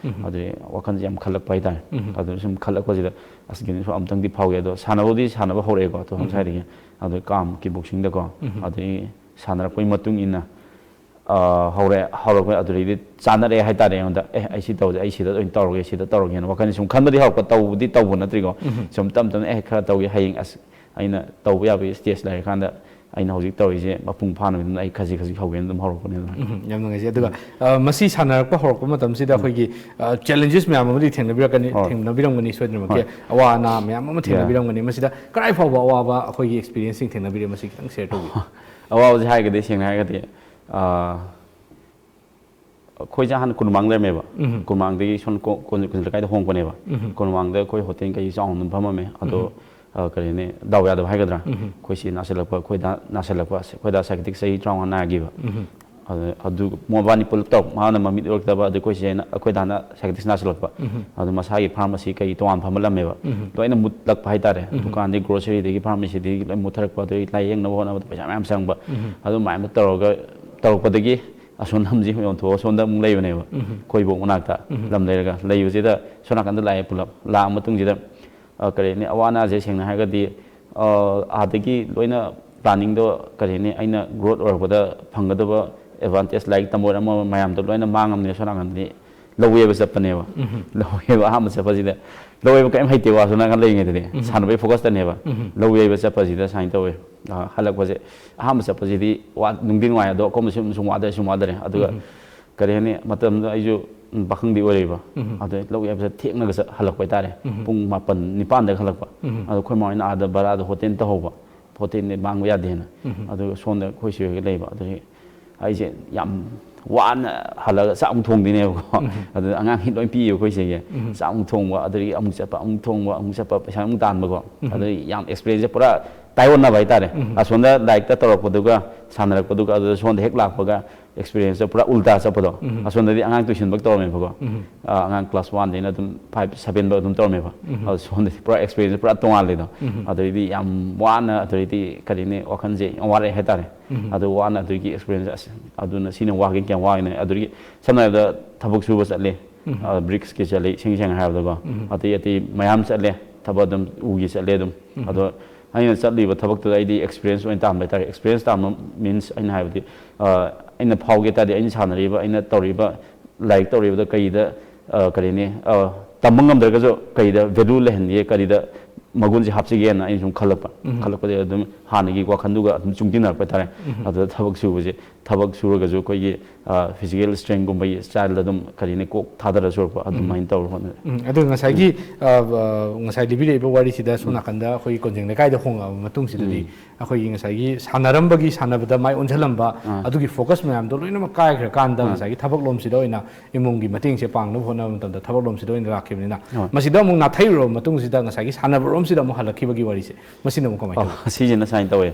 ꯑꯗꯨꯗꯒꯤ ꯋꯥꯈꯜꯁꯦ ꯌꯥꯝ ꯈꯜꯂꯛꯄ ꯍꯥꯏꯇꯥꯔꯦ꯫ ꯑꯗꯨ ꯁꯨꯝ ꯈꯜꯂꯛꯄꯁꯤꯗ ꯑꯁ ꯒꯤꯅꯤꯁ ꯑꯝꯇꯪꯗꯤ ꯐꯥꯎꯒꯦ ꯑꯗꯣ ꯁꯥꯟꯅꯕꯕꯨꯗꯤ ꯁꯥꯟꯅꯕ ꯍꯧꯔꯛꯑꯦꯀꯣ ꯇꯨ ꯊꯥꯎꯖꯟ ꯁ꯭ꯋꯥꯏꯗꯒꯤ꯫ ꯑꯗꯨ ꯀꯥꯝ ꯀꯤꯛ ꯕꯣꯛꯁꯤꯡꯗꯀꯣ꯫ ꯑꯗꯨꯗꯒꯤ ꯁꯥꯟꯅꯔꯛꯄꯒꯤ ꯃꯇꯨꯡ ꯏꯟꯅ ꯑ, ꯍꯧꯔꯦ꯫ ꯍꯧꯔꯛꯄ ꯑꯗꯨꯗꯩꯗꯤ ꯆꯥꯅꯔꯛꯑꯦ ꯍꯥꯏꯇꯥꯔꯦ ꯑꯩꯉꯣꯟꯗ꯫ "ꯑꯦ ꯑꯩ ꯁꯤ ꯇꯧꯁꯦ ꯑꯩ ꯁꯤꯗ ꯑꯣꯏꯅ ꯇꯧꯔꯒꯦ ꯁꯤꯗ ꯇꯧꯔꯒꯦꯅ" ꯋꯥꯈꯜꯁꯦ ꯁꯨꯝ ꯈꯟꯕꯗꯤ ꯍꯧꯔꯛꯄ ꯇꯧꯕꯗꯤ ꯇꯧꯕ ꯅꯠꯇ꯭ꯔꯤꯀꯣ꯫ ꯁꯨꯝ ꯇꯞ ꯇꯞꯅ ꯑꯦ ꯈꯔ ꯇꯧꯒꯦ ꯍꯌꯦꯡ ꯑꯁ ꯑꯩꯅ ꯇꯧꯕ ꯌꯥꯕꯒꯤ ꯁ꯭ꯇꯦꯖ ꯂꯩꯔꯀꯥꯟꯗ ꯑꯩꯅ ꯍꯧꯖꯤꯛ ꯇꯧꯔꯤꯁꯦ ꯃꯄꯨꯡ ꯐꯥꯅꯕꯒꯤꯗꯃꯛꯇ ꯑꯩ ꯈꯖꯤꯛ ꯈꯖꯤꯛ ꯍꯧꯒꯦꯅ ꯑꯗꯨꯝ ꯍꯧꯔꯛꯄꯅꯦ ꯑꯗꯨꯃꯥꯏꯅ꯫ ꯎꯝ, ꯌꯥꯝ ꯅꯨꯡꯉꯥꯏꯖꯩ꯫ ꯑꯗꯨꯒ ꯑ, ꯃꯁꯤ ꯁꯥꯟꯅꯔꯛꯄ ꯍꯧꯔꯛꯄ ꯃꯇꯝꯁꯤꯗ ꯑꯩꯈꯣꯏꯒꯤ ꯆꯦꯂꯦꯟꯖꯦꯁ ꯃꯌꯥꯝ ꯑꯃꯗꯤ ꯊꯦꯡꯅꯕꯤꯔꯛꯀꯅꯤ, ꯍꯣꯏ꯫ ꯊꯦꯡꯅꯕꯤꯔꯝꯒꯅꯤ ꯁꯣꯏꯗꯅꯃꯛꯀꯤ꯫ ꯍꯣꯏ꯫ ꯑꯋꯥ ꯑꯅꯥ ꯃꯌꯥꯝ ꯑꯃ ꯌꯥ꯫ ꯊꯦꯡꯅꯕꯤꯔꯝꯒꯅꯤ꯫ ꯃꯁꯤꯗ ꯀꯗꯥꯏ ꯐꯥꯎꯕ ꯑꯋꯥꯕ ꯑꯩꯈꯣꯏꯒꯤ ꯑꯦꯛꯁꯄꯤꯔꯤꯌꯦꯟꯁꯁꯤꯡ ꯊꯦꯡꯅꯕꯤꯔꯦ, ꯃꯁꯤ ꯈꯤꯇꯪ ꯁꯦꯌꯔ ꯇꯧꯕꯤꯌꯨ꯫ ꯑꯋꯥꯕꯁꯦ ꯍꯥꯏꯔꯒꯗꯤ, ꯁꯦꯡꯅ ꯍꯥꯏꯔꯒꯗꯤ, ꯑ, ꯑꯩꯈꯣꯏꯁꯦ ꯍꯥꯟꯅ ꯀꯣꯅꯨꯡꯃꯥꯡ ꯂꯩꯔꯝꯃꯦꯕ꯫ ꯎꯝ꯫ ꯀꯣꯅꯨꯡꯃꯥꯡꯗꯒꯤ ꯁꯣꯝ ꯀꯣ-, ꯀꯣꯟ-, ꯀꯣꯟꯖꯤꯜ ꯂꯩꯀꯥꯏꯗ ꯍꯣꯡꯉꯛꯄꯅꯦꯕ꯫ ꯎꯝ꯫ ꯀꯣꯅꯨꯡꯃꯥꯡꯗ ꯑꯩꯈꯣꯏ ꯍꯣꯇꯦꯜ ꯀꯩ ꯆꯥꯎꯅ ꯑꯗꯨꯝ ꯐꯝꯃꯝꯃꯦ꯫ ꯑꯗꯣ, ꯑ, ꯀꯔꯤꯅꯦ, ꯗꯥꯎ ꯌꯥꯗꯕ ꯍꯥꯏꯒꯗ꯭ꯔꯥ? ꯎꯝ꯫ ꯑꯩꯈꯣꯏ ꯆꯦ ꯅꯥꯁꯤꯜꯂꯛꯄ, ꯑꯩꯈꯣꯏ ꯗꯥ ꯅꯥꯁꯤꯜꯂꯛꯄ꯫ ꯑꯩꯈꯣꯏ ꯗꯥ ꯁꯥꯏꯀꯤꯇ꯭ꯔꯤꯛ ꯆꯍꯤ ꯇꯔꯥꯃꯉꯥ ꯅꯥꯈꯤꯕ꯫ ꯎꯝ꯫ ꯑꯗꯨ, ꯑꯗꯨ ꯃꯕꯥꯅꯤ ꯄꯨꯂꯞ ꯇꯧꯔꯛ-, ꯃꯥꯅ ꯃꯃꯤꯠ ꯎꯔꯛꯇꯕ, ꯑꯗꯨ ꯑꯩꯈꯣꯏ ꯆꯦꯅ, ꯑꯩꯈꯣꯏ ꯗꯥꯅ ꯁꯥꯏꯀꯤꯇ꯭ꯔꯤꯛ ꯅꯥꯁꯤꯜꯂꯛꯄ꯫ ꯎꯝ꯫ ꯑꯗꯨ ꯃꯁꯥꯒꯤ ꯐꯥꯔꯃꯥꯁꯤ ꯀꯩ ꯇꯣꯉꯥꯟ ꯐꯝꯍꯜꯂꯝꯃꯦꯕ꯫ ꯎꯝ꯫ ꯂꯣꯏꯅ ꯃꯨꯠꯂꯛꯄ ꯍꯥꯏꯇꯥꯔꯦ꯫ ꯎꯝ꯫ ꯗꯨꯀꯥꯟꯗꯒꯤ, ꯒ꯭ꯔꯣꯁꯔꯤꯗꯒꯤ, ꯐꯥꯔꯃꯥꯁꯤꯗꯒꯤ ꯂꯣꯏ ꯃꯨꯠꯊꯔꯛꯄ, ꯑꯗꯨꯗꯒꯤ ꯂꯥꯏꯌꯦꯡꯅꯕ ꯍꯣꯠꯅꯕꯗ ꯄꯩꯁꯥ ꯃꯌꯥꯝ ꯆꯪꯕ꯫ ꯎꯝ꯫ ꯑꯗꯨꯃꯥꯏꯅ ꯇꯧꯔꯒ, ꯇꯧꯔꯛꯄꯗꯒꯤ ꯑꯁꯣꯝꯗ ꯍꯝꯖꯤ ꯌꯣꯟꯊꯣꯛꯑ ꯁꯣꯝꯗ ꯑꯃꯨꯛ ꯂꯩꯕꯅꯦꯕ꯫ ꯎꯝ꯫ ꯑꯩꯈꯣꯏ ꯏꯕꯣꯛ ꯃꯅꯥꯛꯇ ꯎꯝ꯫ ꯂꯝ ꯂꯩꯔꯒ ꯂꯩꯕꯁꯤꯗ ꯁꯣꯝ ꯅꯥꯀꯟꯗ ꯂꯥꯛꯑꯦ ꯄꯨꯂꯞ꯫ ꯂꯥꯛꯑ ꯃꯇꯨꯡꯁꯤꯗ, ꯑ, ꯀꯔꯤ ꯍꯥꯏꯅꯤ, ꯑꯋꯥ ꯑꯅꯥꯁꯦ ꯁꯦꯡꯅ ꯍꯥꯏꯔꯒꯗꯤ, ꯑ, ꯑꯥꯗꯒꯤ ꯂꯣꯏꯅ ꯄ꯭ꯂꯥꯅꯤꯡꯗꯣ, ꯀꯔꯤ ꯍꯥꯏꯅꯤ, ꯑꯩꯅ ꯒ꯭ꯔꯣꯠ ꯑꯣꯏꯔꯛꯄꯗ ꯐꯪꯒꯗꯕ ꯑꯦꯗꯚꯥꯟꯇꯦꯖ, ꯂꯥꯏꯔꯤꯛ ꯇꯝꯕ ꯑꯣꯏꯔꯣ ꯑꯃ ꯑꯣꯏꯔꯣ, ꯃꯌꯥꯝꯗꯣ ꯂꯣꯏꯅ ꯃꯥꯡꯉꯝꯅꯦ ꯁꯣꯝ ꯅꯥꯀꯟꯗꯗꯤ꯫ ꯂꯧ ꯌꯩꯕ ꯆꯠꯄꯅꯦꯕ꯫ ꯎꯝ꯫ ꯂꯧ ꯌꯩꯕ ꯑꯍꯥꯟꯕ ꯆꯠꯄꯁꯤꯗ, ꯂꯧ ꯌꯩꯕ ꯀꯔꯤꯝ ꯍꯩꯇꯦ, ꯋꯥꯁꯨ ꯅꯥꯀꯟ ꯂꯩꯔꯤꯉꯩꯗꯗꯤ꯫ ꯎꯝ꯫ ꯁꯥꯟꯅꯕꯒꯤ ꯐꯣꯀꯁꯇꯅꯦꯕ꯫ ꯎꯝ꯫ ꯂꯧ ꯌꯩꯕ ꯆꯠꯄꯁꯤꯗ ꯁꯨꯃꯥꯏꯅ ꯇꯧꯋꯦ꯫ ꯑ, ꯍꯜꯂꯛꯄꯁꯦ, ꯑꯍꯥꯟꯕ ꯆꯠꯄꯁꯤꯗꯤ ꯋꯥ-, ꯅꯨꯡꯗꯤ ꯅꯨꯡꯉꯥꯏ, ꯑꯗꯣ ꯑꯀꯣꯟꯕ ꯁꯨꯝ, ꯁꯨꯝ ꯋꯥꯗꯔꯦ, ꯁꯨꯝ ꯋꯥꯗꯔꯦ꯫ ꯑꯗꯨꯒ, ꯎꯝ꯫ ꯀꯔꯤ ꯍꯥꯏꯅꯤ, ꯃꯇꯝꯗꯨꯗ ꯑꯩꯁꯨ, ꯎꯝ, ꯄꯥꯈꯪꯗꯤ ꯑꯣꯏꯔꯤꯕ꯫ ꯎꯝ꯫ ꯑꯗꯩ ꯂꯧ ꯌꯩꯕꯁꯦ ꯊꯦꯡꯅꯒ ꯆꯠ-, ꯍꯜꯂꯛꯄ ꯍꯥꯏꯇꯥꯔꯦ꯫ ꯎꯝ꯫ ꯄꯨꯡ ꯃꯥꯄꯟ, ꯅꯤꯄꯥꯟꯗꯒ ꯍꯜꯂꯛꯄ꯫ ꯎꯝ꯫ ꯑꯗꯣ ꯑꯩꯈꯣꯏ ꯃꯥ ꯍꯣꯏꯅ ꯑꯥꯗ ꯕꯔꯥꯗ ꯍꯣꯇꯦꯜ ꯇꯧꯍꯧꯕ꯫ ꯍꯣꯇꯦꯜꯗꯤ ꯃꯥꯡꯕ ꯌꯥꯗꯦꯅ꯫ ꯎꯝ꯫ ꯑꯗꯨꯒ ꯁꯣꯝꯗ ꯑꯩꯈꯣꯏ ꯆꯦ ꯍꯣꯏꯒ ꯂꯩꯕ꯫ ꯑꯗꯨꯗꯒꯤ ꯑꯩꯁꯦ ꯌꯥꯝ ꯋꯥꯅ ꯍꯜꯂꯒ ꯆꯥꯛ ꯑꯃꯨꯛ ꯊꯣꯡꯗꯣꯏꯅꯦꯕꯀꯣ꯫ ꯎꯝ꯫ ꯑꯗꯨꯗ ꯑꯉꯥꯡꯁꯤꯡ ꯂꯣꯏ ꯄꯤꯌꯦꯕ ꯑꯩꯈꯣꯏ ꯆꯦꯒꯤ꯫ ꯎꯝ꯫ ꯆꯥꯛ ꯑꯃꯨꯛ ꯊꯣꯡꯕ, ꯑꯗꯨꯗꯒꯤ ꯑꯃꯨꯛ ꯆꯠꯄ, ꯑꯃꯨꯛ ꯊꯣꯡꯕ, ꯑꯃꯨꯛ ꯆꯠꯄ, ꯄꯩꯁꯥ ꯑꯃꯨꯛ ꯇꯥꯟꯕꯀꯣ꯫ ꯎꯝ꯫ ꯑꯗꯨꯗꯒꯤ ꯌꯥꯝ ꯑꯦꯛꯁꯄꯤꯔꯤꯌꯦꯟꯁꯁꯦ ꯄꯨꯔꯥ ꯇꯥꯏꯑꯣꯟꯅꯕ ꯍꯥꯏꯇꯥꯔꯦ꯫ ꯎꯝ꯫ ꯑꯁꯣꯝꯗ ꯂꯥꯏꯔꯤꯛꯇ ꯇꯧꯔꯛꯄꯗꯨꯒ ꯁꯥꯟꯅꯔꯛꯄꯗꯨꯒ, ꯑꯗꯨꯗ ꯁꯣꯝꯗ ꯍꯦꯛ ꯂꯥꯛꯄꯒ ꯑꯦꯛꯁꯄꯤꯔꯤꯌꯦꯟꯁꯇꯣ ꯄꯨꯔꯥ ꯎꯜꯇꯥ ꯆꯠꯄꯗꯣ꯫ ꯎꯝ꯫ ꯑꯁꯣꯝꯗꯗꯤ ꯑꯉꯥꯡ ꯇꯨꯏꯁꯟꯕꯛ ꯇꯧꯔꯝꯃꯦꯕꯀꯣ꯫ ꯎꯝ꯫ ꯑ, ꯑꯉꯥꯡ ꯀ꯭ꯂꯥꯁ ꯋꯥꯟꯗꯩꯅ ꯑꯗꯨꯝ ꯐꯥꯏꯚ, ꯁꯚꯦꯟꯕꯛ ꯑꯗꯨꯝ ꯇꯧꯔꯝꯃꯦꯕ꯫ ꯎꯝ꯫ ꯑꯗꯣ ꯁꯣꯝꯗꯗꯤ ꯄꯨꯔꯥ ꯑꯦꯛꯁꯄꯤꯔꯤꯌꯦꯟꯁ ꯄꯨꯔꯥ ꯇꯣꯉꯥꯜꯂꯦꯗꯣ꯫ ꯎꯝ꯫ ꯑꯗꯩꯗꯤ ꯌꯥꯝ ꯋꯥꯅ, ꯑꯗꯩꯗꯤ ꯀꯔꯤꯅꯤ, ꯋꯥꯈꯜꯁꯦ ꯌꯥꯝ ꯋꯥꯔꯛꯑꯦ ꯍꯥꯏꯇꯥꯔꯦ꯫ ꯎꯝ꯫ ꯑꯗꯨ ꯋꯥꯅ ꯑꯗꯨꯒꯤ ꯑꯦꯛꯁꯄꯤꯔꯤꯌꯦꯟꯁ, ꯑꯁ, ꯑꯗꯨꯅ ꯁꯤꯅ ꯋꯥꯒꯦ ꯀꯌꯥꯝ ꯋꯥꯒꯦꯅ꯫ ꯑꯗꯨꯗꯒꯤ ꯁꯝꯅ ꯍꯥꯏꯔꯕꯗ ꯊꯕꯛ ꯁꯨꯕ ꯆꯠꯂꯦ꯫ ꯎꯝ꯫ ꯑ, ꯕ꯭ꯔꯤꯛꯁꯀꯤ ꯆꯠꯂꯦ, ꯏꯁꯦꯡ ꯁꯦꯡꯅ ꯍꯥꯏꯔꯕꯗꯀꯣ꯫ ꯎꯝ꯫ ꯑꯇꯩ ꯑꯇꯩ ꯃꯌꯥꯝ ꯆꯠꯂꯦ, ꯊꯕꯛ ꯑꯗꯨꯝ ꯎꯒꯤ ꯆꯠꯂꯦ ꯑꯗꯨꯝ꯫ ꯎꯝ꯫ ꯑꯗꯣ ꯑꯩꯅ ꯆꯠꯂꯤꯕ ꯊꯕꯛꯇꯨꯗ ꯑꯩꯗꯤ ꯑꯦꯛꯁꯄꯤꯔꯤꯌꯦꯟꯁ ꯑꯣꯏꯅ ꯇꯥꯟꯕ ꯍꯥꯏꯇꯥꯔꯦ꯫ ꯑꯦꯛꯁꯄꯤꯔꯤꯌꯦꯟꯁ ꯇꯥꯟꯕ ꯃꯤꯟꯁ, ꯑꯩꯅ ꯍꯥꯏꯕꯗꯤ, ꯑ, ꯑꯩꯅ ꯐꯥꯎꯒꯦ ꯇꯥꯔꯗꯤ ꯑꯩꯅ ꯁꯥꯟꯅꯔꯤꯕ, ꯑꯩꯅ ꯇꯧꯔꯤꯕ, ꯂꯥꯏꯔꯤꯛ ꯇꯧꯔꯤꯕꯗ ꯀꯔꯤꯗ, ꯑ, ꯀꯔꯤꯅꯤ, ꯑ, ꯇꯝꯕ ꯉꯝꯗ꯭ꯔꯒꯁꯨ ꯀꯔꯤꯗ ꯚꯦꯂꯨ ꯂꯩꯍꯟꯒꯦ, ꯀꯔꯤꯗ ꯃꯒꯨꯟꯁꯦ ꯍꯥꯞꯆꯒꯦꯅ ꯑꯩꯅ ꯁꯨꯝ ꯈꯜꯂꯛꯄ꯫ ꯈꯜꯂꯛꯄꯗꯒꯤ ꯑꯗꯨꯝ ꯍꯥꯟꯅꯒꯤ ꯋꯥꯈꯜꯗꯨꯒ ꯑꯗꯨꯝ ꯆꯨꯡꯁꯤꯟꯅꯔꯛꯄ ꯍꯥꯏꯇꯥꯔꯦ꯫ ꯑꯗꯨꯗ ꯊꯕꯛ ꯁꯨꯕꯁꯦ, ꯊꯕꯛ ꯁꯨꯔꯒꯁꯨ ꯑꯩꯈꯣꯏꯒꯤ, ꯑ, physical strengthꯒꯨꯝꯕꯒꯤ styleꯗ ꯑꯗꯨꯝ ꯀꯔꯤꯅꯤ ꯀꯣꯛ ꯊꯥꯗꯔ ꯁꯨꯔꯛꯄ ꯑꯗꯨꯃꯥꯏꯅ ꯇꯧꯔ ꯍꯣꯠꯅꯔꯦ꯫ ꯎꯝ, ꯑꯗꯨ ꯉꯁꯥꯏꯒꯤ, ꯑ, ꯑ, ꯉꯁꯥꯏ ꯂꯤꯕꯤꯔꯛꯏꯕ ꯋꯥꯔꯤꯁꯤꯗ ꯁꯣꯝ ꯅꯥꯀꯟꯗ ꯑꯩꯈꯣꯏꯒꯤ ꯀꯣꯟꯖꯦꯡ ꯂꯩꯀꯥꯏꯗ ꯍꯣꯡꯉꯛꯑꯕ ꯃꯇꯨꯡꯁꯤꯗꯗꯤ ꯑꯩꯈꯣꯏꯒꯤ ꯉꯁꯥꯏꯒꯤ ꯁꯥꯟꯅꯔꯝꯕꯒꯤ ꯁꯥꯟꯅꯕꯗ ꯃꯥꯏ ꯑꯣꯟꯁꯤꯜꯂꯝꯕ ꯑꯗꯨꯒꯤ focus ꯃꯌꯥꯝꯗꯣ ꯂꯣꯏꯅꯃꯛ ꯀꯥꯏꯈ꯭ꯔꯀꯥꯟꯗ ꯉꯁꯥꯏꯒꯤ ꯊꯕꯛ ꯂꯣꯝꯁꯤꯗ ꯑꯣꯏꯅ ꯏꯃꯨꯡꯒꯤ ꯃꯇꯦꯡꯁꯦ ꯄꯥꯡꯅꯕ ꯍꯣꯠꯅꯕ ꯃꯇꯝꯗ ꯊꯕꯛ ꯂꯣꯝꯁꯤꯗ ꯑꯣꯏꯅ ꯂꯥꯛꯈꯤꯕꯅꯤꯅ ꯃꯁꯤꯗ ꯑꯃꯨꯛ ꯅꯥꯊꯩꯔꯨꯔꯕ ꯃꯇꯨꯡꯁꯤꯗ ꯉꯁꯥꯏꯒꯤ ꯁꯥꯟꯅꯕꯔꯣꯝꯁꯤꯗ ꯑꯃꯨꯛ ꯍꯜꯂꯛꯈꯤꯕꯒꯤ ꯋꯥꯔꯤꯁꯦ ꯃꯁꯤꯅ ꯑꯃꯨꯛ ꯀꯃꯥꯏꯅ ꯇꯧꯏ? ꯁꯤꯁꯤꯅ ꯁꯨꯃꯥꯏꯅ ꯇꯧꯋꯦ꯫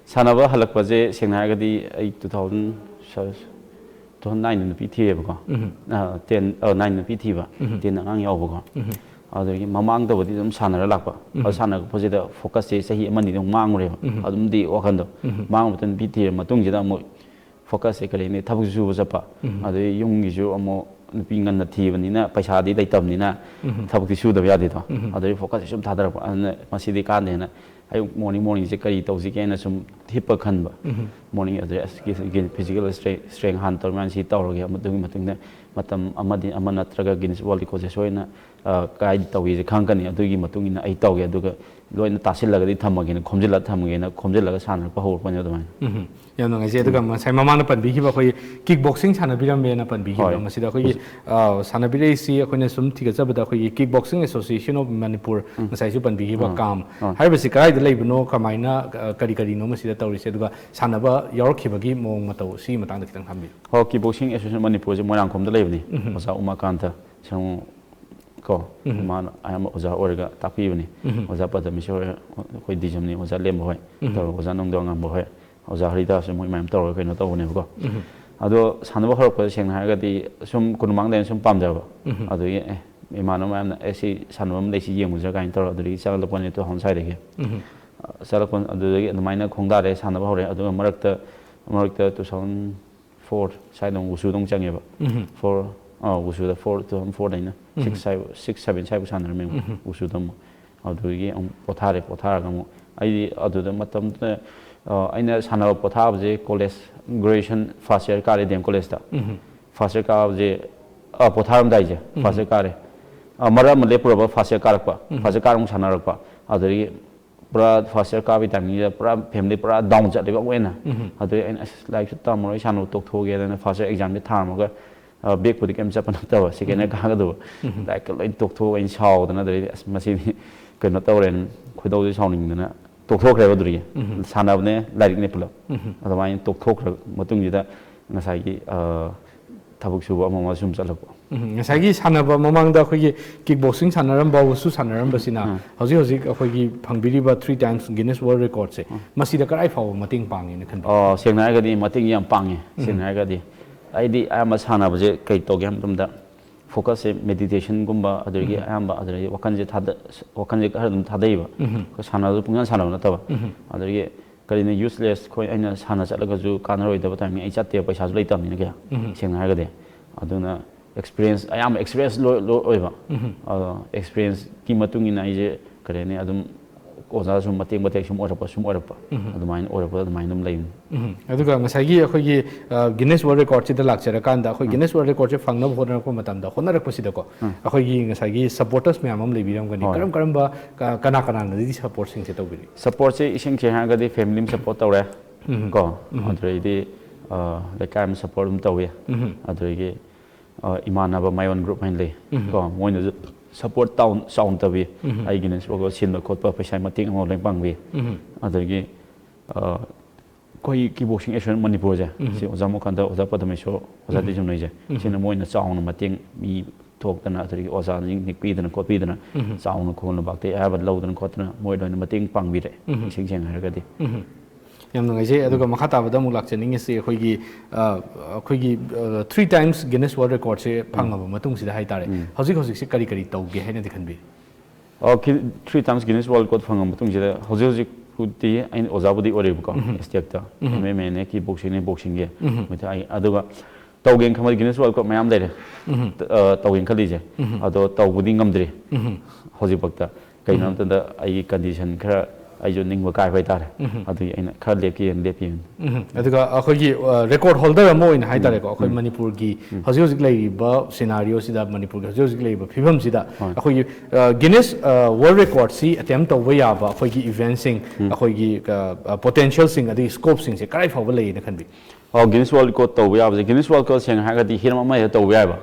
ꯁꯥꯟꯅꯕ ꯍꯜꯂꯛꯄꯁꯦ ꯁꯦꯡꯅ ꯍꯥꯏꯔꯒꯗꯤ ꯑꯩ two thousand, two thousand nineꯗ ꯅꯨꯄꯤ ꯊꯤꯔꯦꯕꯀꯣ꯫ ꯑ, ten, ꯑ, nine ꯅꯨꯄꯤ ꯊꯤꯕ, ten ꯑꯉꯥꯡ ꯌꯥꯎꯕꯀꯣ꯫ ꯑꯗꯨꯗꯒꯤ ꯃꯃꯥꯡꯗꯕꯨꯗꯤ ꯑꯗꯨꯝ ꯁꯥꯟꯅꯔ ꯂꯥꯛꯄ꯫ ꯑꯗꯨ ꯁꯥꯟꯅꯔꯛꯄꯁꯤꯗ focusꯁꯦ ꯆꯍꯤ ꯑꯃꯅꯤ ꯑꯗꯨꯝ ꯃꯥꯡꯉꯨꯔꯦꯕ꯫ ꯑꯗꯨꯝꯗꯤ ꯋꯥꯈꯟꯗꯣ ꯃꯥꯡꯕꯗ ꯅꯨꯄꯤ ꯊꯤꯔ ꯃꯇꯨꯡꯁꯤꯗ ꯑꯃꯨꯛ focusꯁꯦ ꯀꯔꯤꯅꯤ, ꯊꯕꯛꯁꯨ ꯁꯨꯕ ꯆꯠꯄ꯫ ꯑꯗꯩ ꯌꯨꯝꯒꯤꯁꯨ ꯑꯃꯨꯛ ꯅꯨꯄꯤ ꯉꯟꯅ ꯊꯤꯕꯅꯤꯅ ꯄꯩꯁꯥꯗꯤ ꯂꯩꯇꯕꯅꯤꯅ ꯊꯕꯛꯇꯤ ꯁꯨꯗꯕ ꯌꯥꯗꯦꯗꯣ꯫ ꯑꯗꯩ focusꯁꯦ ꯁꯨꯝ ꯊꯥꯗꯔꯛꯄ꯫ ꯑꯗꯨꯅ ꯃꯁꯤꯗꯤ ꯀꯥꯟꯗꯦꯅ ꯑꯌꯨꯛ morning, morningꯁꯦ ꯀꯔꯤ ꯇꯧꯁꯤꯒꯦꯅ ꯁꯨꯝ ꯍꯤꯞꯄ ꯈꯟꯕ꯫ Morning ꯑꯗꯨꯗ ꯑꯁ, ꯄꯤꯖꯤꯀꯦꯜ ꯏꯁꯇ꯭ꯔꯦꯡ ꯍꯥꯟꯅ ꯇꯧꯔꯤꯉꯥꯏ ꯁꯤ ꯇꯧꯔꯒꯦ, ꯑꯗꯨꯒꯤ ꯃꯇꯨꯡꯗ ꯃꯇꯝ ꯑꯃꯗꯤ ꯑꯃ ꯅꯠꯇ꯭ꯔꯒ ꯒꯤꯅꯤꯁ ꯋꯥꯔꯜ ꯔꯦꯀꯣꯔꯠꯁꯦ ꯁꯣꯏꯅ, ꯑ, ꯀꯥꯏꯗ ꯇꯧꯏꯁꯦ ꯈꯪꯉꯛꯀꯅꯤ, ꯑꯗꯨꯒꯤ ꯃꯇꯨꯡ ꯏꯟꯅ ꯑꯩ ꯇꯧꯒꯦ, ꯑꯗꯨꯒ ꯂꯣꯏꯅ ꯇꯥꯁꯤꯜꯂꯒꯗꯤ ꯊꯝꯃꯒꯦꯅ ꯈꯣꯝꯖꯤꯜꯂ ꯊꯝꯃꯒꯦꯅ ꯈꯣꯝꯖꯤꯜꯂꯒ ꯁꯥꯟꯅꯔꯛꯄ ꯍꯧꯔꯛꯄꯅꯦ ꯑꯗꯨꯃꯥꯏꯅ꯫ ꯎꯝ, ꯌꯥꯝ ꯅꯨꯡꯉꯥꯏꯖꯩ꯫ ꯑꯗꯨꯒ ꯉꯁꯥꯏ ꯃꯃꯥꯡꯗ ꯄꯟꯕꯤꯈꯤꯕ ꯑꯩꯈꯣꯏꯒꯤ kick boxing ꯁꯥꯟꯅꯕꯤꯔꯝꯃꯦꯅ ꯄꯟꯕꯤꯈꯤꯕꯗꯣ, ꯍꯣꯏ꯫ ꯃꯁꯤꯗ ꯑꯩꯈꯣꯏꯒꯤ, ꯍꯧꯖꯤꯛ ꯑ, ꯁꯥꯟꯅꯕꯤꯔꯛꯏꯁꯤ ꯑꯩꯈꯣꯏꯅ ꯁꯨꯝ ꯊꯤꯒꯠꯆꯕꯗ ꯑꯩꯈꯣꯏꯒꯤ Kick Boxing Association of Manipur ꯉꯁꯥꯏꯁꯨ ꯄꯟꯕꯤꯈꯤꯕ, ꯑꯥ꯫ ꯀꯥꯝ ꯑꯥ꯫ ꯍꯥꯏꯔꯤꯕꯁꯤ ꯀꯗꯥꯏꯗ ꯂꯩꯕꯅꯣ, ꯀꯃꯥꯏꯅ, ꯑ, ꯀꯔꯤ ꯀꯔꯤꯅꯣ ꯃꯁꯤꯗ ꯇꯧꯔꯤꯁꯦ, ꯑꯗꯨꯒ ꯁꯥꯟꯅꯕ ꯌꯥꯎꯔꯛꯈꯤꯕꯒꯤ ꯃꯑꯣꯡ ꯃꯇꯧ ꯁꯤꯒꯤ ꯃꯇꯥꯡꯗ ꯈꯤꯇꯪ ꯊꯝꯕꯤꯌꯨ꯫ ꯍꯣ, Kick Boxing Association ꯃꯅꯤꯄꯨꯔꯁꯦ ꯃꯣꯏꯔꯥꯡꯈꯣꯝꯗ ꯂꯩꯕꯅꯤ꯫ ꯑꯣꯖꯥ ꯎꯃꯥꯀꯥꯟꯇ ꯁꯪꯉꯨ ꯀꯣ, ꯃꯥꯅ ꯑꯌꯥꯝꯕ ꯑꯣꯖꯥ ꯑꯣꯏꯔꯒ ꯇꯥꯛꯄꯤꯕꯅꯤ꯫ ꯑꯣꯖꯥ ꯄꯗꯃꯤꯁꯣꯔ ꯍꯣꯏ, ꯑꯩꯈꯣꯏ ꯗꯤꯖꯝꯅꯤ, ꯑꯣꯖꯥ ꯂꯦꯝꯕ ꯍꯣꯏ, ꯇꯧꯔꯒ ꯑꯣꯖꯥ ꯅꯣꯡꯗꯣꯡ ꯉꯝꯕ ꯍꯣꯏ, ꯑꯣꯖꯥ ꯍꯔꯤꯗꯥꯁ ꯃꯣꯏ ꯃꯌꯥꯝ ꯇꯧꯔꯒ ꯀꯩꯅꯣ ꯇꯧꯕꯅꯦꯕꯀꯣ꯫ ꯑꯗꯣ ꯁꯥꯟꯅꯕ ꯍꯧꯔꯛꯄꯗ ꯁꯦꯡꯅ ꯍꯥꯏꯔꯒꯗꯤ ꯁꯨꯝ ꯀꯨꯟ ꯃꯃꯥꯡꯗ ꯑꯩꯅ ꯁꯨꯝ ꯄꯥꯝꯖꯕ꯫ ꯑꯗꯨꯒꯤ, ꯑꯦ, ꯏꯃꯥꯟꯅꯕ ꯃꯌꯥꯝꯅ, "ꯑꯦ, ꯁꯤ ꯁꯥꯟꯅꯕ ꯑꯃ ꯂꯩ, ꯁꯤ ꯌꯦꯡꯉꯨꯁꯤꯔꯥ" ꯀꯥꯏꯅ ꯇꯧꯔꯒ ꯑꯗꯨꯗꯒꯤ ꯆꯪꯉꯛꯄꯅꯦ, two thousand ꯁ꯭ꯋꯥꯏꯗꯒꯤ꯫ ꯆꯠꯂꯛꯄ ꯑꯗꯨꯗꯒꯤ ꯑꯗꯨꯃꯥꯏꯅ ꯈꯣꯡꯗꯥꯔꯦ, ꯁꯥꯟꯅꯕ ꯍꯧꯔꯦ꯫ ꯑꯗꯨꯒ ꯃꯔꯛꯇ, ꯃꯔꯛꯇ two thousand four ꯁ꯭ꯋꯥꯏꯗ ꯑꯃꯨꯛ ꯋꯨꯁꯨꯗ ꯑꯃꯨꯛ ꯆꯪꯉꯦꯕ꯫ Four, ꯑꯥ, ꯋꯨꯁꯨꯗ four, two thousand fourꯗꯩꯅ six ꯁ꯭ꯋꯥꯏ, six seven ꯁ꯭ꯋꯥꯏꯐꯥꯎ ꯁꯥꯟꯅꯔꯝꯃꯦ ꯑꯃꯨꯛ ꯋꯨꯁꯨꯗ ꯑꯃꯨꯛ꯫ ꯑꯗꯨꯗꯒꯤ ꯑꯃꯨꯛ ꯄꯣꯊꯥꯔꯦ, ꯄꯣꯊꯥꯔꯒ ꯑꯃꯨꯛ ꯑꯩꯗꯤ ꯑꯗꯨꯗ ꯃꯇꯝꯗꯨꯗ, ꯑ, ꯑꯩꯅ ꯁꯥꯟꯅꯕ ꯄꯣꯊꯥꯕꯁꯦ college, graduation first year ꯀꯥꯔꯦ D M collegeꯇ꯫ First year ꯀꯥꯕꯁꯦ, ꯑ, ꯄꯣꯊꯥꯔꯝꯗꯥꯏꯁꯦ, first year ꯀꯥꯔꯦ꯫ ꯑ, ꯃꯔꯛ ꯑꯃ ꯂꯦꯞꯄꯨꯔꯕ, first year ꯀꯥꯔꯛꯄ, first year ꯀꯥꯔ ꯑꯃꯨꯛ ꯁꯥꯟꯅꯔꯛꯄ꯫ ꯑꯗꯨꯗꯒꯤ ꯄꯨꯔꯥ ꯐꯥꯔꯁ ꯏꯌꯔ ꯀꯥꯕꯒꯤ ꯇꯥꯏꯃꯤꯡꯁꯤꯗ ꯄꯨꯔꯥ ꯐꯦꯃꯤꯂꯤ ꯄꯨꯔꯥ ꯗꯥꯎꯟ ꯆꯠꯂꯦꯕ ꯑꯃꯨꯛ ꯍꯦꯟꯅ꯫ ꯑꯗꯨꯗꯒꯤ ꯑꯩꯅ ꯑꯁ ꯂꯥꯏꯔꯤꯛꯁꯨ ꯇꯝꯃꯔꯣꯏ, ꯁꯥꯟꯅꯕ ꯇꯣꯛꯊꯣꯛꯑꯒꯦꯗꯅ ꯐꯥꯔꯁ ꯏꯌꯔ ꯑꯦꯛꯖꯥꯝꯁꯦ ꯊꯥꯔꯝꯃꯒ ꯕꯦꯛꯄꯨꯗꯤ ꯀꯩꯝ ꯆꯠꯄ ꯅꯠꯇꯕ ꯁꯦꯀꯦꯟ ꯏꯌꯔ ꯀꯥꯒꯗꯕ꯫ ꯂꯥꯏꯔꯤꯛꯀ ꯂꯣꯏ ꯇꯣꯛꯊꯣꯛꯑꯒ ꯑꯩꯅ ꯁꯥꯎꯗꯅ ꯑꯗꯩꯗꯤ ꯑꯁ ꯃꯁꯤꯗꯤ ꯀꯩꯅꯣ ꯇꯧꯔꯦꯅ ꯈꯣꯏꯗꯧꯁꯦ ꯁꯥꯎꯅꯤꯡꯗꯅ ꯇꯣꯛꯊꯣꯛꯈ꯭ꯔꯦꯕ꯫ ꯑꯗꯨꯗꯒꯤ ꯁꯥꯟꯅꯕꯅꯦ ꯂꯥꯏꯔꯤꯛꯅꯦ ꯄꯨꯂꯞ ꯑꯗꯨꯃꯥꯏꯅ ꯇꯣꯛꯊꯣꯛꯈ꯭ꯔ ꯃꯇꯨꯡꯁꯤꯗ ꯉꯁꯥꯏꯒꯤ ꯊꯕꯛ ꯁꯨꯕ ꯑꯃ ꯑꯃ ꯁꯨꯝ ꯆꯠꯂꯛꯄ꯫ ꯎꯝ, ꯉꯁꯥꯏꯒꯤ ꯁꯥꯟꯅꯕ ꯃꯃꯥꯡꯗ ꯑꯩꯈꯣꯏꯒꯤ ꯀꯤꯛ ꯕꯣꯛꯁꯤꯡ ꯁꯥꯟꯅꯔꯝꯕ, ꯋꯨꯁꯨ ꯁꯥꯟꯅꯔꯝꯕꯁꯤꯅ ꯍꯧꯖꯤꯛ ꯍꯧꯖꯤꯛ ꯑꯩꯈꯣꯏꯒꯤ ꯐꯪꯕꯤꯔꯤꯕ three times Guinness World Record ꯁꯦ ꯃꯁꯤꯗ ꯀꯗꯥꯏ ꯐꯥꯎꯕ ꯃꯇꯦꯡ ꯄꯥꯡꯉꯦꯅ ꯈꯟꯕꯤ? ꯑꯣ, ꯁꯦꯡꯅ ꯍꯥꯏꯔꯒꯗꯤ ꯃꯇꯦꯡ ꯌꯥꯝ ꯄꯥꯡꯉꯦ꯫ ꯁꯦꯡꯅ ꯍꯥꯏꯔꯒꯗꯤ ꯑꯩꯗꯤ ꯑꯌꯥꯝꯕ ꯁꯥꯟꯅꯕꯁꯦ ꯀꯩ ꯇꯧꯒꯦ ꯍꯥꯏꯕ ꯃꯇꯝꯗ ꯐꯣꯀꯁꯁꯦ ꯃꯦꯗꯤꯇꯦꯁꯟꯒꯨꯝꯕ ꯑꯗꯨꯗꯒꯤ ꯑꯌꯥꯝꯕ ꯑꯗꯨꯗꯒꯤ ꯋꯥꯈꯜꯁꯦ ꯊꯥꯗ ꯋꯥꯈꯜꯁꯦ ꯈꯔ ꯑꯗꯨꯝ ꯊꯥꯗꯩꯕ꯫ ꯑꯩꯈꯣꯏ ꯁꯥꯟꯅꯕꯗ ꯄꯨꯡꯁꯥꯟ ꯁꯥꯟꯅꯕ ꯅꯠꯇꯕ꯫ ꯑꯗꯨꯗꯒꯤ ꯀꯔꯤꯅ ꯌꯨꯁꯂꯦꯁ ꯑꯩꯈꯣꯏ ꯑꯩꯅ ꯁꯥꯟꯅ ꯆꯠꯂꯒꯁꯨ ꯀꯥꯟꯅꯔꯣꯏꯗꯕ ꯇꯥꯏꯃꯤꯡ ꯑꯩ ꯆꯠꯇꯦꯕ, ꯄꯩꯁꯥꯁꯨ ꯂꯩꯇꯕꯅꯤꯅ ꯀꯌꯥ ꯁꯦꯡꯅ ꯍꯥꯏꯔꯒꯗꯤ꯫ ꯑꯗꯨꯅ ꯑꯦꯛꯁꯄꯤꯔꯤꯌꯦꯟꯁ ꯑꯌꯥꯝꯕ ꯑꯦꯛꯁꯄꯤꯔꯤꯌꯦꯟꯁ ꯂꯣꯏ ꯂꯣꯏ ꯑꯣꯏꯕ꯫ ꯑꯗꯣ ꯑꯦꯛꯁꯄꯤꯔꯤꯌꯦꯟꯁꯀꯤ ꯃꯇꯨꯡ ꯏꯟꯅ ꯑꯩꯁꯦ ꯀꯔꯤ ꯍꯥꯏꯅꯤ ꯑꯗꯨꯝ ꯑꯣꯖꯥ ꯁꯨꯝ ꯃꯇꯦꯛ ꯃꯇꯦꯛ ꯁꯨꯝ ꯑꯣꯏꯔꯛꯄ ꯁꯨꯝ ꯑꯣꯏꯔꯛꯄ ꯑꯗꯨꯃꯥꯏꯅ ꯑꯣꯏꯔꯛꯄ ꯑꯗꯨꯃꯥꯏꯅ ꯑꯗꯨꯝ ꯂꯩꯕꯅꯤ꯫ ꯎꯝ꯫ ꯑꯗꯨꯒ ꯉꯁꯥꯏꯒꯤ ꯑꯩꯈꯣꯏꯒꯤ ꯒꯤꯅꯦꯁ ꯋꯥꯔꯜ ꯔꯦꯀꯣꯔꯗꯁꯤꯗ ꯂꯥꯛꯆꯔꯀꯥꯟꯗ ꯑꯩꯈꯣꯏ ꯒꯤꯅꯦꯁ ꯋꯥꯔꯜ ꯔꯦꯀꯣꯔꯗꯁꯦ ꯐꯪꯅꯕ ꯍꯣꯠꯅꯔꯛꯄ ꯃꯇꯝꯗ ꯍꯣꯠꯅꯔꯛꯄꯁꯤꯗꯀꯣ ꯑꯩꯈꯣꯏꯒꯤ ꯉꯁꯥꯏꯒꯤ ꯁꯄꯣꯔꯇꯔꯁ ꯃꯌꯥꯝ ꯑꯃ ꯂꯩꯕꯤꯔꯝꯒꯅꯤ꯫ ꯍꯣꯏ꯫ ꯀꯔꯝ ꯀꯔꯝꯕ ꯀ- ꯀꯅꯥ ꯀꯅꯥꯅꯗꯤ ꯁꯄꯣꯔꯠꯁꯤꯡꯁꯦ ꯇꯧꯕꯤꯔꯤ? ꯁꯄꯣꯔꯠꯁꯦ ꯏꯁꯦꯡ ꯁꯦꯡꯅ ꯍꯥꯏꯔꯒꯗꯤ ꯐꯦꯃꯤꯂꯤ ꯑꯃ ꯁꯄꯣꯔꯠ ꯇꯧꯔꯦ꯫ ꯀꯣ ꯑꯗꯨꯗꯩꯗꯤ ꯑ, ꯂꯩꯀꯥꯏ ꯑꯃ ꯁꯄꯣꯔꯠ ꯑꯗꯨꯝ ꯇꯧꯋꯤ꯫ ꯑꯗꯨꯗꯒꯤ ꯑ, ꯏꯃꯥꯟꯅꯕ ꯃꯥꯏ ꯑꯣꯟ ꯒ꯭ꯔꯨꯞ ꯍꯥꯏꯅ ꯂꯩ꯫ ꯀꯣ ꯃꯣꯏꯅꯁꯨ ꯁꯄꯣꯔꯠ ꯇꯥꯎꯟ ꯆꯥꯎꯅ ꯇꯧꯋꯤ꯫ ꯑꯩ ꯒꯤꯅꯦꯁ ꯋꯥꯔꯜ ꯁꯤꯟꯕ ꯈꯣꯠꯄ ꯄꯩꯁꯥ ꯃꯇꯦꯡ ꯑꯃ ꯂꯣꯏ ꯄꯥꯡꯕꯤ꯫ ꯑꯗꯒꯤ ꯑ, ꯑꯩꯈꯣꯏ ꯀꯤꯛ ꯕꯣꯛꯁꯤꯡ ꯑꯦꯁꯣꯁꯤꯌꯦꯁꯟ ꯃꯅꯤꯄꯨꯔꯁꯦ ꯁꯤ ꯑꯣꯖꯥ ꯃꯨꯈꯥꯟꯗ, ꯑꯣꯖꯥ ꯄꯗꯃꯦꯁꯣꯔ, ꯑꯣꯖꯥ ꯇꯤꯖꯝꯅꯩꯁꯦ ꯁꯤꯅ ꯃꯣꯏꯅ ꯆꯥꯎꯅ ꯃꯇꯦꯡ ꯃꯤ ꯊꯣꯛꯇꯅ ꯑꯗꯨꯗꯒꯤ ꯑꯣꯖꯥꯁꯤꯡ ꯅꯦꯛꯄꯤꯗꯅ ꯈꯣꯠꯄꯤꯗꯅ ꯆꯥꯎꯅ ꯈꯨꯃꯟ ꯂꯝꯄꯥꯛꯇꯒꯤ ꯑꯌꯥꯕ ꯂꯧꯗꯅ ꯈꯣꯠꯇꯅ ꯃꯣꯏ ꯂꯣꯏꯅ ꯃꯇꯦꯡ ꯄꯥꯡꯕꯤꯔꯦ꯫ ꯏꯁꯦꯡ ꯁꯦꯡꯅ ꯍꯥꯏꯔꯒꯗꯤ꯫ ꯌꯥꯝ ꯅꯨꯡꯉꯥꯏꯖꯩ꯫ ꯑꯗꯨꯒ ꯃꯈꯥ ꯇꯥꯕꯗ ꯑꯃꯨꯛ ꯂꯥꯛꯆꯅꯤꯡꯉꯤꯁꯤ ꯑꯩꯈꯣꯏꯒꯤ ꯑ, ꯑꯩꯈꯣꯏꯒꯤ three times Guinness World Recordꯁꯦ ꯐꯪꯉꯕ ꯃꯇꯨꯡꯁꯤꯗ ꯍꯥꯏꯇꯥꯔꯦ, ꯍꯧꯖꯤꯛ ꯍꯧꯖꯤꯛꯁꯤ ꯀꯔꯤ ꯀꯔꯤ ꯇꯧꯒꯦ ꯍꯥꯏꯅꯗꯤ ꯈꯟꯕꯤ? Three times Guinness world record ꯐꯪꯉꯕ ꯃꯇꯨꯡꯁꯤꯗ ꯍꯧꯖꯤꯛ ꯍꯧꯖꯤꯛꯄꯨꯗꯤ ꯑꯩꯅ ꯑꯣꯖꯥꯕꯨꯗꯤ ꯑꯣꯏꯔꯤꯕꯀꯣ ꯁ꯭ꯇꯦꯠꯇ ꯑꯦꯝ ꯑꯦꯝ ꯑꯦꯅꯦ ꯀꯤꯛ ꯕꯣꯛꯁꯤꯡꯅꯦ ꯕꯣꯛꯁꯤꯡꯒꯤ꯫ ꯑꯗꯨꯒ ꯇꯧꯒꯦꯅ ꯈꯟꯕꯗ ꯒꯤꯅꯦꯁ ꯋꯥꯔꯜ ꯔꯦꯀꯣꯔꯗ ꯃꯌꯥꯝ ꯂꯩꯔꯦ꯫ ꯑ, ꯇꯧꯒꯦꯅ ꯈꯜꯂꯤꯁꯦ꯫ ꯑꯗꯣ ꯇꯧꯕꯗꯤ ꯉꯝꯗ꯭ꯔꯤ ꯍꯧꯖꯤꯛꯐꯥꯎꯗ꯫ ꯀꯩꯅꯣ ꯍꯥꯏꯕ ꯃꯇꯝꯗ ꯑꯩꯒꯤ ꯀꯟꯗꯤꯁꯟ ꯈꯔ ꯑꯩꯁꯨ ꯅꯤꯡꯕ ꯀꯥꯏꯕ ꯍꯥꯏꯇꯥꯔꯦ꯫ ꯑꯗꯨꯒꯤ ꯑꯩꯅ ꯈꯔ ꯂꯦꯞꯀꯦꯅ ꯂꯦꯞꯄꯤꯕꯅꯤ꯫ ꯎꯝ꯫ ꯑꯗꯨꯒ ꯑꯩꯈꯣꯏꯒꯤ ꯔꯦꯀꯣꯔꯗ ꯍꯣꯜꯗꯔ ꯑꯃ ꯑꯣꯏꯅ ꯍꯥꯏꯇꯥꯔꯦꯀꯣ, ꯑꯩꯈꯣꯏ ꯃꯅꯤꯄꯨꯔꯒꯤ ꯍꯧꯖꯤꯛ ꯍꯧꯖꯤꯛ ꯂꯩꯔꯤꯕ ꯁꯤꯅꯥꯔꯤꯑꯣꯁꯤꯗ, ꯃꯅꯤꯄꯨꯔꯒꯤ ꯍꯧꯖꯤꯛ ꯍꯧꯖꯤꯛ ꯂꯩꯔꯤꯕ ꯐꯤꯕꯝꯁꯤꯗ, ꯍꯣꯏ꯫ ꯑꯩꯈꯣꯏꯒꯤ ꯒꯤꯅꯤꯁ ꯋꯥꯔꯜ ꯔꯦꯀꯣꯔꯗꯁꯤ ꯑꯦꯇꯦꯝ ꯇꯧꯕ ꯌꯥꯕ ꯑꯩꯈꯣꯏꯒꯤ ꯏꯚꯦꯟꯁꯤꯡ, ꯑꯩꯈꯣꯏꯒꯤ ꯄꯣꯇꯦꯟꯁꯤꯌꯦꯜꯁꯤꯡ, ꯑꯗꯒꯤ ꯁ꯭ꯀꯣꯞꯁꯤꯡꯁꯦ ꯀꯗꯥꯏ ꯐꯥꯎꯕ ꯂꯩꯌꯦꯅ ꯈꯟꯕꯤ? ꯑꯣ, ꯒꯤꯅꯤꯁ ꯋꯥꯔꯜ ꯔꯦꯀꯣꯔꯗ ꯇꯧꯕ ꯌꯥꯕꯁꯦ, ꯒꯤꯅꯤꯁ ꯋꯥꯔꯜ ꯔꯦꯀꯣꯔꯗ ꯁꯦꯡꯅ ꯍꯥꯏꯔꯒꯗꯤ ꯍꯤꯔꯝ ꯑꯃꯗ ꯇꯧꯕ ꯌꯥꯏꯕ꯫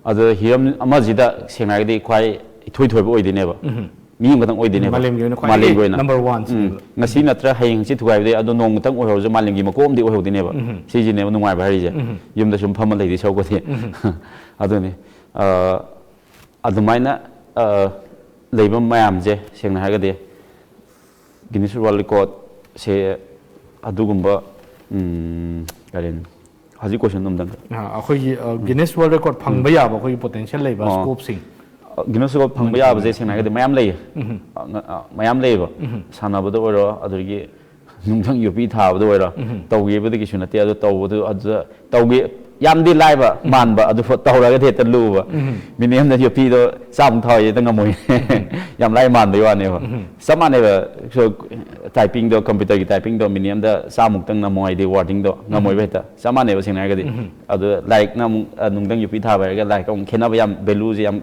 ꯑꯗꯣ ꯍꯤꯔꯝ ꯑꯃꯁꯤꯗ ꯁꯦꯡꯅ ꯍꯥꯏꯔꯒꯗꯤ ꯈ꯭ꯋꯥꯏ ꯏꯊꯣꯏ ꯊꯣꯏꯕ ꯑꯣꯏꯗꯣꯏꯅꯦꯕ꯫ ꯃꯤ ꯑꯃꯈꯛꯇꯪ ꯑꯣꯏꯗꯣꯏꯅꯦꯕ꯫ ꯃꯥꯂꯦꯝꯒꯤ ꯑꯣꯏꯅ ꯈ꯭ꯋꯥꯏꯗꯒꯤ ꯃꯥꯂꯦꯝꯒꯤ ꯑꯣꯏꯅ꯫ ꯅꯝꯕꯔ ꯋꯥꯟ ꯁꯤꯅꯦꯕ꯫ ꯉꯁꯤ ꯅꯠꯇ꯭ꯔ ꯍꯌꯦꯡ ꯍꯪꯆꯤꯠ ꯊꯨꯒꯥꯏꯕꯗꯤ ꯑꯗꯣ ꯅꯣꯡꯃꯇꯪ ꯑꯣꯏꯍꯧꯔꯁꯨ ꯃꯥꯂꯦꯝꯒꯤ ꯃꯀꯣꯛ ꯑꯃꯗꯤ ꯑꯣꯏꯍꯧꯗꯣꯏꯅꯦꯕ꯫ ꯁꯤꯁꯤꯅꯦꯕ ꯅꯨꯡꯉꯥꯏꯕ ꯍꯥꯏꯔꯤꯁꯦ꯫ ꯌꯨꯝꯗ ꯁꯨꯝ ꯐꯝꯃ ꯂꯩꯗꯣꯏ ꯁꯔꯨꯛꯄꯨꯗꯤ꯫ ꯑꯗꯨꯅꯤ꯫ ꯑ, ꯑꯗꯨꯃꯥꯏꯅ, ꯑ, ꯂꯩꯕ ꯃꯌꯥꯝꯁꯦ ꯁꯦꯡꯅ ꯍꯥꯏꯔꯒꯗꯤ ꯒꯤꯅꯤꯁ ꯋꯥꯔꯜ ꯔꯦꯀꯣꯔꯗꯁꯦ ꯑꯗꯨꯒꯨꯝꯕ, ꯎꯝ, ꯀꯔꯤꯅꯣ? ꯍꯧꯖꯤꯛ ꯀꯣꯏꯁꯟ ꯑꯝꯇꯪ꯫ ꯑ, ꯑꯩꯈꯣꯏꯒꯤ ꯒꯤꯅꯤꯁ ꯋꯥꯔꯜ ꯔꯦꯀꯣꯔꯗ ꯐꯪꯕ ꯌꯥꯕ ꯑꯩꯈꯣꯏꯒꯤ ꯄꯣꯇꯦꯟꯁꯤꯌꯦꯜ ꯂꯩꯕ ꯑꯣ꯫ ꯁ꯭ꯀꯣꯞꯁꯤꯡ꯫ ꯒꯤꯅꯤꯁ ꯔꯦꯀꯣꯔꯗ ꯐꯪꯕ ꯌꯥꯕꯁꯦ ꯁꯦꯡꯅ ꯍꯥꯏꯔꯒꯗꯤ ꯃꯌꯥꯝ ꯂꯩꯌꯦ꯫ ꯑ, ꯉ-, ꯑ, ꯃꯌꯥꯝ ꯂꯩꯌꯦꯕ꯫ ꯁꯥꯟꯅꯕꯗ ꯑꯣꯏꯔꯣ, ꯑꯗꯒꯤ ꯅꯨꯡꯊꯪ ꯌꯣꯠꯄꯤ ꯊꯥꯕꯗ ꯑꯣꯏꯔꯣ, ꯇꯧꯒꯦꯕꯨꯗꯤ ꯀꯩꯁꯨ ꯅꯠꯇꯦ꯫ ꯑꯗꯣ ꯇꯧꯕꯗꯨ, ꯑꯗꯨꯗ ꯇꯧꯒꯦ, ꯌꯥꯝꯗꯤ ꯂꯥꯏꯕ ꯃꯥꯟꯕ, ꯑꯗꯨ ꯇꯧꯔꯒꯗꯤ ꯍꯦꯛꯇ ꯂꯨꯕ꯫ ꯃꯤꯅꯤꯠ ꯑꯃꯗ ꯌꯣꯠꯄꯤꯗꯣ ꯆꯥꯝꯃꯨꯛ ꯊꯥꯎ ꯍꯥꯏꯗꯤ ꯍꯦꯛꯇ ꯉꯝꯃꯣꯏ꯫ ꯌꯥꯝ ꯂꯥꯏ ꯃꯥꯟꯕꯩ ꯋꯥꯅꯦꯕ꯫ ꯆꯞ ꯃꯥꯟꯅꯩꯕ꯫ ꯁꯣ-, ꯇꯥꯏꯄꯤꯡꯗꯣ, ꯀꯝꯄ꯭ꯌꯨꯇꯔꯒꯤ ꯇꯥꯏꯄꯤꯡꯗꯣ ꯃꯤꯅꯤꯠ ꯑꯃꯗ ꯆꯥꯝꯃꯨꯛꯇꯪ ꯅꯝꯃꯣ ꯍꯥꯏꯗꯤ ꯋꯥꯔꯗꯤꯡꯗꯣ ꯉꯝꯃꯣꯏꯕ ꯍꯦꯛꯇ꯫ ꯆꯞ ꯃꯥꯟꯅꯩꯕ ꯁꯦꯡꯅ ꯍꯥꯏꯔꯒꯗꯤ꯫ ꯑꯗꯣ ꯂꯥꯏꯔꯤꯛꯅ ꯑꯃꯨꯛ, ꯑ, ꯅꯨꯡꯊꯪ ꯌꯣꯠꯄꯤ ꯊꯥꯕ ꯍꯥꯏꯔꯒ ꯂꯥꯏꯔꯤꯛꯀ ꯑꯃꯨꯛ ꯈꯦꯠꯅꯕ ꯌꯥꯝ ꯚꯦꯂꯨꯁꯦ ꯌꯥꯝ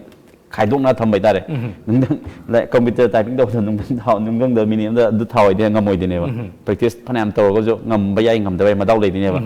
ꯈꯥꯏꯗꯣꯛꯅ ꯊꯝꯕ ꯍꯥꯏꯇꯥꯔꯦ꯫ ꯅꯨꯡꯊꯪ, ꯂꯥꯏ-, ꯀꯝꯄ꯭ꯌꯨꯇꯔ ꯇꯥꯏꯄꯤꯡ ꯇꯧꯕꯗ ꯅꯨꯡꯊꯪ ꯊꯥꯎ, ꯅꯨꯡꯊꯪꯗ ꯃꯤꯅꯤꯠ ꯑꯃꯗ ꯑꯗꯨ ꯊꯥꯎ ꯍꯥꯏꯗꯤ ꯉꯝꯃꯣꯏꯗꯣꯏꯅꯦꯕ꯫ ꯄ꯭ꯔꯦꯛꯇꯤꯁ ꯐꯅꯌꯥꯝ ꯇꯧꯔꯒꯁꯨ ꯉꯝꯕ ꯌꯥꯏ, ꯉꯝꯗꯕ ꯌꯥꯏ, ꯃꯗꯥꯎ ꯂꯩꯗꯣꯏꯅꯦꯕ꯫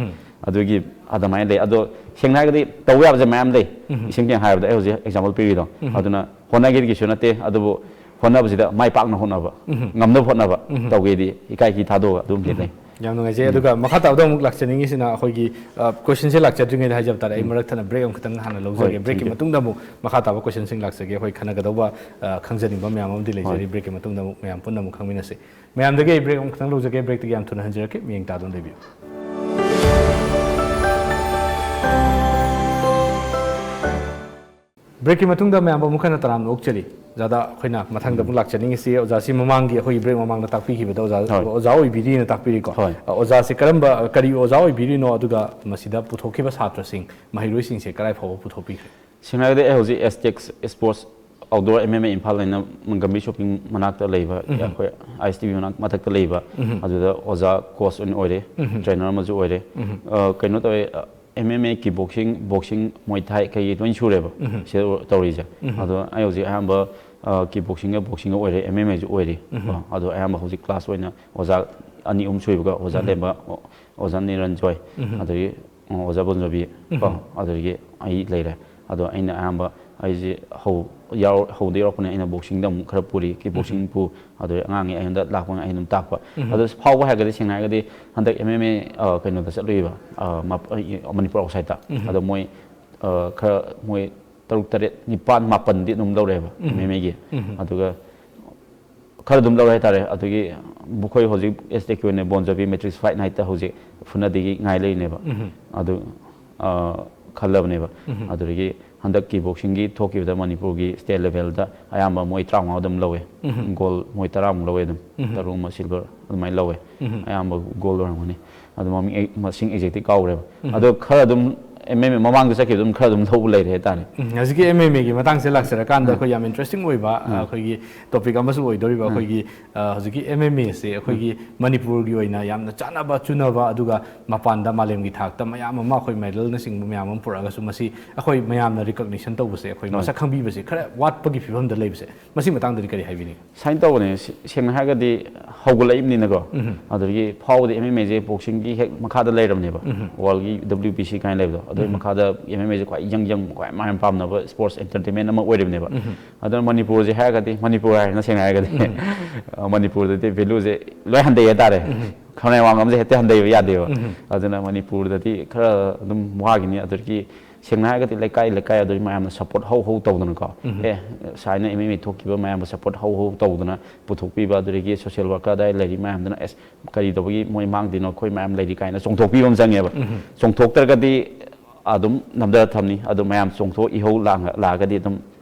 ꯑꯗꯨꯒꯤ ꯑꯗꯨꯃꯥꯏꯅ ꯂꯩ꯫ ꯑꯗꯣ ꯁꯦꯡꯅ ꯍꯥꯏꯔꯒꯗꯤ ꯇꯧꯕ ꯌꯥꯕꯁꯦ ꯃꯌꯥꯝ ꯂꯩ꯫ ꯏꯁꯦꯡ ꯁꯦꯡꯅ ꯍꯥꯏꯔꯕꯗ ꯑꯩ ꯍꯧꯖꯤꯛ ꯑꯦꯛꯖꯥꯝꯄꯜ ꯄꯤꯔꯤꯗꯣ꯫ ꯑꯗꯨꯅ ꯍꯣꯠꯅꯒꯦꯗꯤ ꯀꯩꯁꯨ ꯅꯠꯇꯦ, ꯑꯗꯨꯕꯨ ꯍꯣꯠꯅꯕꯁꯤꯗ ꯃꯥꯏ ꯄꯥꯛꯅ ꯍꯣꯠꯅꯕ, ꯉꯝꯅꯕ ꯍꯣꯠꯅꯕ ꯇꯧꯒꯦꯗꯤ ꯏꯀꯥꯏ ꯀꯤ ꯊꯥꯗꯣꯛꯑꯒ ꯑꯗꯨꯝ ꯂꯩ꯫ ꯌꯥꯝ ꯅꯨꯡꯉꯥꯏꯖꯩ꯫ ꯑꯗꯨꯒ ꯃꯈꯥ ꯇꯥꯕꯗ ꯑꯃꯨꯛ ꯂꯥꯛꯆꯅꯤꯡꯉꯤꯁꯤꯅ ꯑꯩꯈꯣꯏꯒꯤ, ꯑ, ꯀꯣꯏꯁꯟꯁꯦ ꯂꯥꯛꯆꯗ꯭ꯔꯤꯉꯩꯗ ꯍꯥꯏꯖꯕ ꯇꯥꯔꯦ, ꯑꯩ ꯃꯔꯛ ꯊꯠꯅ ꯕ꯭ꯔꯦꯛ ꯑꯃꯈꯛꯇꯪ ꯍꯥꯟꯅ ꯂꯧꯖꯒꯦ꯫ ꯍꯣꯏ, ꯕ꯭ꯔꯦꯛꯀꯤ thank you꯫ ꯃꯇꯨꯡꯗ ꯑꯃꯨꯛ ꯃꯈꯥ ꯇꯥꯕ ꯀꯣꯏꯁꯟꯁꯤꯡ ꯂꯥꯛꯆꯒꯦ꯫ ꯑꯩꯈꯣꯏ ꯈꯟꯅꯒꯗꯧꯕ, ꯑ, ꯈꯪꯖꯅꯤꯡꯕ ꯃꯌꯥꯝ ꯑꯃꯗꯤ ꯂꯩꯖꯔꯤ꯫ ꯍꯣꯏ꯫ ꯕ꯭ꯔꯦꯛꯀꯤ ꯃꯇꯨꯡꯗ ꯑꯃꯨꯛ ꯃꯌꯥꯝ ꯄꯨꯟꯅ ꯑꯃꯨꯛ ꯈꯪꯃꯤꯟꯅꯁꯤ꯫ ꯃꯌꯥꯝꯗꯒꯤ ꯑꯩ ꯕ꯭ꯔꯦꯛ ꯑꯃꯈꯛꯇꯪ ꯂꯧꯖꯒꯦ꯫ ꯕ꯭ꯔꯦꯛꯇꯒꯤ ꯌꯥꯝ ꯊꯨꯅ ꯍꯟꯖꯔꯛꯀꯦ꯫ ꯃꯤꯠꯌꯦꯡ ꯇꯥꯗꯨꯅ ꯂꯩꯕꯤꯌꯨ꯫ ꯕ꯭ꯔꯦꯛꯀꯤ ꯃꯇꯨꯡꯗ ꯃꯌꯥꯝꯕꯨ ꯑꯃꯨꯛ ꯍꯟꯅ ꯇꯔꯥꯝꯅ ꯑꯣꯛꯆꯔꯤ꯫ ꯑꯣꯖꯥꯗ ꯑꯩꯈꯣꯏꯅ ꯃꯊꯪꯗ ꯑꯃꯨꯛ ꯂꯥꯛꯆꯅꯤꯡꯉꯤꯁꯤ, ꯑꯣꯖꯥꯁꯤ ꯃꯃꯥꯡꯒꯤ ꯑꯩꯈꯣꯏꯒꯤ ꯕ꯭ꯔꯦꯛ ꯃꯃꯥꯡꯗ ꯇꯥꯛꯄꯤꯈꯤꯕꯗ ꯑꯣꯖꯥ, ꯍꯣꯏ꯫ ꯑꯣꯖꯥ ꯑꯣꯏꯕꯤꯔꯤꯅ ꯇꯥꯛꯄꯤꯔꯤꯀꯣ꯫ ꯍꯣꯏ꯫ ꯑ, ꯑꯣꯖꯥꯁꯤ ꯀꯔꯝꯕ, ꯀꯔꯤ ꯑꯣꯖꯥ ꯑꯣꯏꯕꯤꯔꯤꯅꯣ, ꯑꯗꯨꯒ ꯃꯁꯤꯗ ꯄꯨꯊꯣꯛꯈꯤꯕ ꯁꯥꯇ꯭ꯔꯁꯤꯡ, ꯃꯍꯩꯔꯣꯏꯁꯤꯡꯁꯦ ꯀꯗꯥꯏ ꯐꯥꯎꯕ ꯄꯨꯊꯣꯛꯄꯤꯈ꯭ꯔꯦ? ꯁꯦꯡꯅ ꯍꯥꯏꯔꯒꯗꯤ ꯑꯩ ꯍꯧꯖꯤꯛ ꯑꯦꯁꯇꯦꯛꯁ sports outdoor M M A Imphal ꯍꯥꯏꯅ ꯒꯝꯚꯤꯔ ꯁꯣꯄꯤꯡ ꯃꯅꯥꯛꯇ ꯂꯩꯕ, ꯑꯩꯈꯣꯏ ꯑꯥꯏ ꯑꯦꯁ ꯇꯤ ꯚꯤ ꯃꯅꯥꯛ ꯃꯊꯛꯇ ꯂꯩꯕ, ꯑꯗꯨꯗ ꯑꯣꯖꯥ ꯀꯣꯆ ꯑꯣꯏꯅ ꯑꯣꯏꯔꯦ, ꯇ꯭ꯔꯦꯅꯔ ꯑꯃꯁꯨ ꯑꯣꯏꯔꯦ꯫ ꯑ, ꯀꯩꯅꯣ ꯇꯧꯋꯦ, M M A, kickboxing, boxing, Muay Thai ꯀꯩ ꯂꯣꯏ ꯁꯨꯔꯦꯕ ꯁꯤꯗ ꯇꯧꯔꯤꯁꯦ꯫ ꯑꯗꯣ ꯑꯩ ꯍꯧꯖꯤꯛ ꯑꯌꯥꯝꯕ ꯀꯤꯛ ꯕꯣꯛꯁꯤꯡꯒ ꯕꯣꯛꯁꯤꯡꯒ ꯑꯣꯏꯔꯦ, ꯑꯦꯝ ꯑꯦꯝ ꯑꯦꯁꯨ ꯑꯣꯏꯔꯤ꯫ ꯀꯣ, ꯑꯗꯣ ꯑꯌꯥꯝꯕ ꯍꯧꯖꯤꯛ ꯀ꯭ꯂꯥꯁ ꯑꯣꯏꯅ ꯑꯣꯖꯥ ꯑꯅꯤ ꯑꯍꯨꯝ ꯁꯨꯏꯕꯀꯣ, ꯑꯣꯖꯥ ꯂꯦꯝꯕ, ꯑꯣ-, ꯑꯣꯖꯥ ꯅꯤꯔꯟꯖꯣꯏ, ꯑꯗꯒꯤ ꯑꯣꯖꯥ ꯕꯣꯟꯖꯣꯕꯤ, ꯀꯣ, ꯑꯗꯨꯗꯒꯤ ꯑꯩ ꯂꯩꯔꯦ꯫ ꯑꯗꯣ ꯑꯩꯅ ꯑꯌꯥꯝꯕ ꯑꯩꯁꯦ ꯍꯧ-, ꯌꯥꯎ-, ꯍꯧꯗ ꯌꯥꯎꯔꯛꯄꯅꯦ꯫ ꯑꯩꯅ ꯕꯣꯛꯁꯤꯡꯗ ꯑꯃꯨꯛ ꯈꯔ ꯄꯨꯔꯤ, ꯀꯤꯛ ꯕꯣꯛꯁꯤꯡ ꯄꯨ, ꯑꯗꯨꯗꯒꯤ ꯑꯉꯥꯡꯒꯤ ꯑꯩꯉꯣꯟꯗ ꯂꯥꯛꯄ ꯑꯩ ꯑꯗꯨꯝ ꯇꯥꯛꯄ꯫ ꯑꯗꯣ ꯐꯥꯎꯕ ꯍꯥꯏꯔꯒꯗꯤ ꯁꯦꯡꯅ ꯍꯥꯏꯔꯒꯗꯤ ꯍꯟꯗꯛ ꯑꯦꯝ ꯑꯦꯝ ꯑꯦ, ꯑ, ꯀꯩꯅꯣꯗ ꯆꯠꯂꯨꯏꯕ, ꯑ, ꯃꯞ-, ꯑ, ꯃꯅꯤꯄꯨꯔ ꯑꯥꯎꯠꯁꯥꯏꯠꯇ꯫ ꯑꯗꯣ ꯃꯣꯏ, ꯑ, ꯈꯔ ꯃꯣꯏ ꯇꯔꯨꯛ, ꯇꯔꯦꯠ, ꯅꯤꯄꯥꯟ, ꯃꯥꯄꯟꯗꯤ ꯑꯗꯨꯝ ꯂꯧꯔꯛꯑꯦꯕ ꯑꯦꯝ ꯑꯦꯝ ꯑꯦꯒꯤ꯫ ꯑꯗꯨꯒ ꯈꯔ ꯑꯗꯨꯝ ꯂꯧꯔꯦ ꯍꯥꯏꯇꯥꯔꯦ꯫ ꯑꯗꯨꯒꯤ ꯑꯩꯈꯣꯏ ꯍꯧꯖꯤꯛ ꯑꯦꯁ ꯇꯦꯛꯀꯤ ꯑꯣꯏꯅ ꯕꯣꯟꯖꯣꯕꯤ ꯃꯦꯇ꯭ꯔꯤꯛꯁ ꯐꯥꯏꯠ ꯅꯥꯏꯠꯇ ꯍꯧꯖꯤꯛ ꯐꯨꯅꯗꯒꯤ ꯉꯥꯏ ꯂꯩꯔꯤꯅꯦꯕ꯫ ꯑꯗꯨ, ꯑ, ꯈꯜꯂꯕꯅꯦꯕ꯫ ꯑꯗꯨꯗꯒꯤ ꯍꯟꯗꯛꯀꯤ ꯕꯣꯛꯁꯤꯡꯒꯤ ꯊꯣꯛꯈꯤꯕꯗ ꯃꯅꯤꯄꯨꯔꯒꯤ ꯁ꯭ꯇꯦꯠ ꯂꯦꯚꯦꯜꯗ ꯑꯌꯥꯝꯕ ꯃꯣꯏ ꯇꯔꯥꯃꯉꯥ ꯑꯗꯨꯝ ꯂꯧꯋꯦ꯫ ꯒꯣꯜ ꯃꯣꯏ ꯇꯔꯥꯃꯨꯛ ꯂꯧꯋꯦ ꯑꯗꯨꯝ꯫ ꯇꯔꯨꯛ ꯑꯃ ꯁꯤꯜꯚꯔ ꯑꯗꯨꯃꯥꯏꯅ ꯂꯧꯋꯦ꯫ ꯑꯌꯥꯝꯕ ꯒꯣꯜ ꯑꯣꯏꯔꯝꯒꯅꯤ꯫ ꯑꯗꯨ ꯃꯃꯤꯡ ꯑꯩ, ꯃꯁꯤꯡ ꯑꯦꯛꯖꯦꯛꯇꯤ ꯀꯥꯎꯈ꯭ꯔꯦꯕ꯫ ꯑꯗꯣ ꯈꯔ ꯑꯗꯨꯝ ꯑꯦꯝ ꯑꯦꯝ ꯑꯦ ꯃꯃꯥꯡꯗ ꯆꯠꯈꯤꯕ ꯑꯗꯨꯝ ꯈꯔ ꯑꯗꯨꯝ ꯂꯧꯕ ꯂꯩꯔꯦ ꯍꯥꯏꯇꯥꯔꯦ꯫ ꯎꯝ, ꯍꯧꯖꯤꯛꯀꯤ ꯑꯦꯝ ꯑꯦꯝ ꯑꯦꯒꯤ ꯃꯇꯥꯡꯁꯦ ꯂꯥꯛꯆꯔꯀꯥꯟꯗ ꯑꯩꯈꯣꯏ ꯌꯥꯝ ꯏꯟꯇꯔꯦꯁꯇꯤꯡ ꯑꯣꯏꯕ, ꯑ, ꯑꯩꯈꯣꯏꯒꯤ ꯇꯣꯄꯤꯛ ꯑꯃꯁꯨ ꯑꯣꯏꯗꯣꯔꯤꯕ꯫ ꯑꯩꯈꯣꯏꯒꯤ, ꯑ, ꯍꯧꯖꯤꯛꯀꯤ ꯑꯦꯝ ꯑꯦꯝ ꯑꯦꯁꯦ ꯑꯩꯈꯣꯏꯒꯤ ꯃꯅꯤꯄꯨꯔꯒꯤ ꯑꯣꯏꯅ ꯌꯥꯝꯅ ꯆꯥꯟꯅꯕ ꯆꯨꯅꯕ, ꯑꯗꯨꯒ ꯃꯄꯥꯟꯗ ꯃꯥꯂꯦꯝꯒꯤ ꯊꯥꯛꯇ ꯃꯌꯥꯝ ꯑꯃ ꯑꯩꯈꯣꯏ ꯃꯦꯗꯜꯅꯆꯤꯡꯕ ꯃꯌꯥꯝ ꯑꯃ ꯄꯨꯔꯛꯑꯒꯁꯨ ꯃꯁꯤ ꯑꯩꯈꯣꯏ ꯃꯌꯥꯝꯅ ꯔꯤꯀꯣꯒꯅꯤꯁꯟ ꯇꯧꯕꯁꯦ, ꯑꯩꯈꯣꯏ ꯃꯁꯛ ꯈꯪꯕꯤꯕꯁꯦ ꯈꯔ ꯋꯥꯠꯄꯒꯤ ꯐꯤꯕꯝꯗ ꯂꯩꯕꯁꯦ, ꯃꯁꯤ ꯃꯇꯥꯡꯗꯗꯤ ꯀꯔꯤ ꯍꯥꯏꯕꯤꯅꯤꯡꯉꯤ? ꯁꯨꯃꯥꯏꯅ ꯇꯧꯕꯅꯦ, ꯁꯦ-, ꯁꯦꯡꯅ ꯍꯥꯏꯔꯒꯗꯤ ꯍꯧꯒꯠꯂꯛꯏꯕꯅꯤꯅꯀꯣ꯫ ꯑꯗꯨꯗꯒꯤ ꯐꯥꯎꯕꯗꯤ ꯑꯦꯝ ꯑꯦꯝ ꯑꯦꯁꯦ ꯕꯣꯛꯁꯤꯡꯒꯤ ꯍꯦꯛ ꯃꯈꯥꯗ ꯂꯩꯔꯕꯅꯦꯕ꯫ ꯋꯥꯔꯜꯒꯤ ꯗꯕ꯭ꯂꯤꯎ ꯕꯤ ꯁꯤ ꯀꯥꯏꯅ ꯂꯩꯕꯗꯣ, ꯑꯗꯨꯒꯤ ꯃꯈꯥꯗ ꯑꯦꯝ ꯑꯦꯝ ꯑꯦꯁꯦ ꯈ꯭ꯋꯥꯏ ꯏꯌꯪ ꯌꯪ, ꯈ꯭ꯋꯥꯏ ꯃꯌꯥꯝ ꯄꯥꯝꯅꯕ ꯁ꯭ꯄꯣꯔꯠꯁ ꯑꯦꯟꯇꯔꯇꯦꯟꯃꯦꯟ ꯑꯃ ꯑꯣꯏꯔꯤꯕꯅꯦꯕ꯫ ꯑꯗꯨꯅ ꯃꯅꯤꯄꯨꯔꯁꯦ ꯍꯥꯏꯔꯒꯗꯤ, ꯃꯅꯤꯄꯨꯔ ꯍꯥꯏꯔꯦꯅ ꯁꯦꯡꯅ ꯍꯥꯏꯔꯒꯗꯤ, ꯃꯅꯤꯄꯨꯔꯗꯗꯤ ꯚꯦꯂꯨꯁꯦ ꯂꯣꯏ ꯍꯟꯊꯩ ꯍꯥꯏꯇꯥꯔꯦ꯫ ꯈꯝꯔꯥꯏ ꯋꯥꯡꯃꯁꯦ ꯍꯦꯛꯇ ꯍꯟꯊꯩꯕ ꯌꯥꯗꯦꯕ꯫ ꯑꯗꯨꯅ ꯃꯅꯤꯄꯨꯔꯗꯗꯤ ꯈꯔ ꯑꯗꯨꯝ ꯋꯥꯈꯤꯅꯤ꯫ ꯑꯗꯨꯗꯒꯤ ꯁꯦꯡꯅ ꯍꯥꯏꯔꯒꯗꯤ ꯂꯩꯀꯥꯏ ꯂꯩꯀꯥꯏ ꯑꯗꯨꯒꯤ ꯃꯌꯥꯝꯅ ꯁꯞꯄꯣꯔꯠ ꯍꯧ ꯍꯧ ꯇꯧꯗꯅꯀꯣ, "ꯑꯦ, ꯁꯥꯏꯅ ꯑꯦꯝ ꯑꯦꯝ ꯑꯦ ꯊꯣꯛꯈꯤꯕ", ꯃꯌꯥꯝꯕꯨ ꯁꯞꯄꯣꯔꯠ ꯍꯧ ꯍꯧ ꯇꯧꯗꯅ ꯄꯨꯊꯣꯛꯄꯤꯕ, ꯑꯗꯨꯗꯒꯤ ꯁꯣꯁꯤꯌꯦꯜ ꯋꯥꯔꯀꯔ ꯑꯗꯥꯏ ꯂꯩꯔꯤ ꯃꯌꯥꯝꯗꯨꯅ, "ꯑꯦꯁ, ꯀꯔꯤ ꯇꯧꯕꯒꯤ ꯃꯣꯏ ꯃꯥꯡꯗꯣꯏꯅꯣ, ꯑꯩꯈꯣꯏ ꯃꯌꯥꯝ ꯂꯩꯔꯤ" ꯀꯥꯏꯅ ꯆꯣꯡꯊꯣꯛꯄꯤꯕ ꯑꯃ ꯆꯪꯉꯦꯕ꯫ ꯆꯣꯡꯊꯣꯛꯇ꯭ꯔꯒꯗꯤ ꯑꯗꯨꯝ ꯅꯝꯊ ꯊꯝꯅꯤ꯫ ꯑꯗꯨ ꯃꯌꯥꯝ ꯆꯣꯡꯊꯣꯛ ꯏꯍꯧ ꯂꯥꯡ-, ꯂꯥꯛꯑꯒꯗꯤ ꯑꯗꯨꯝ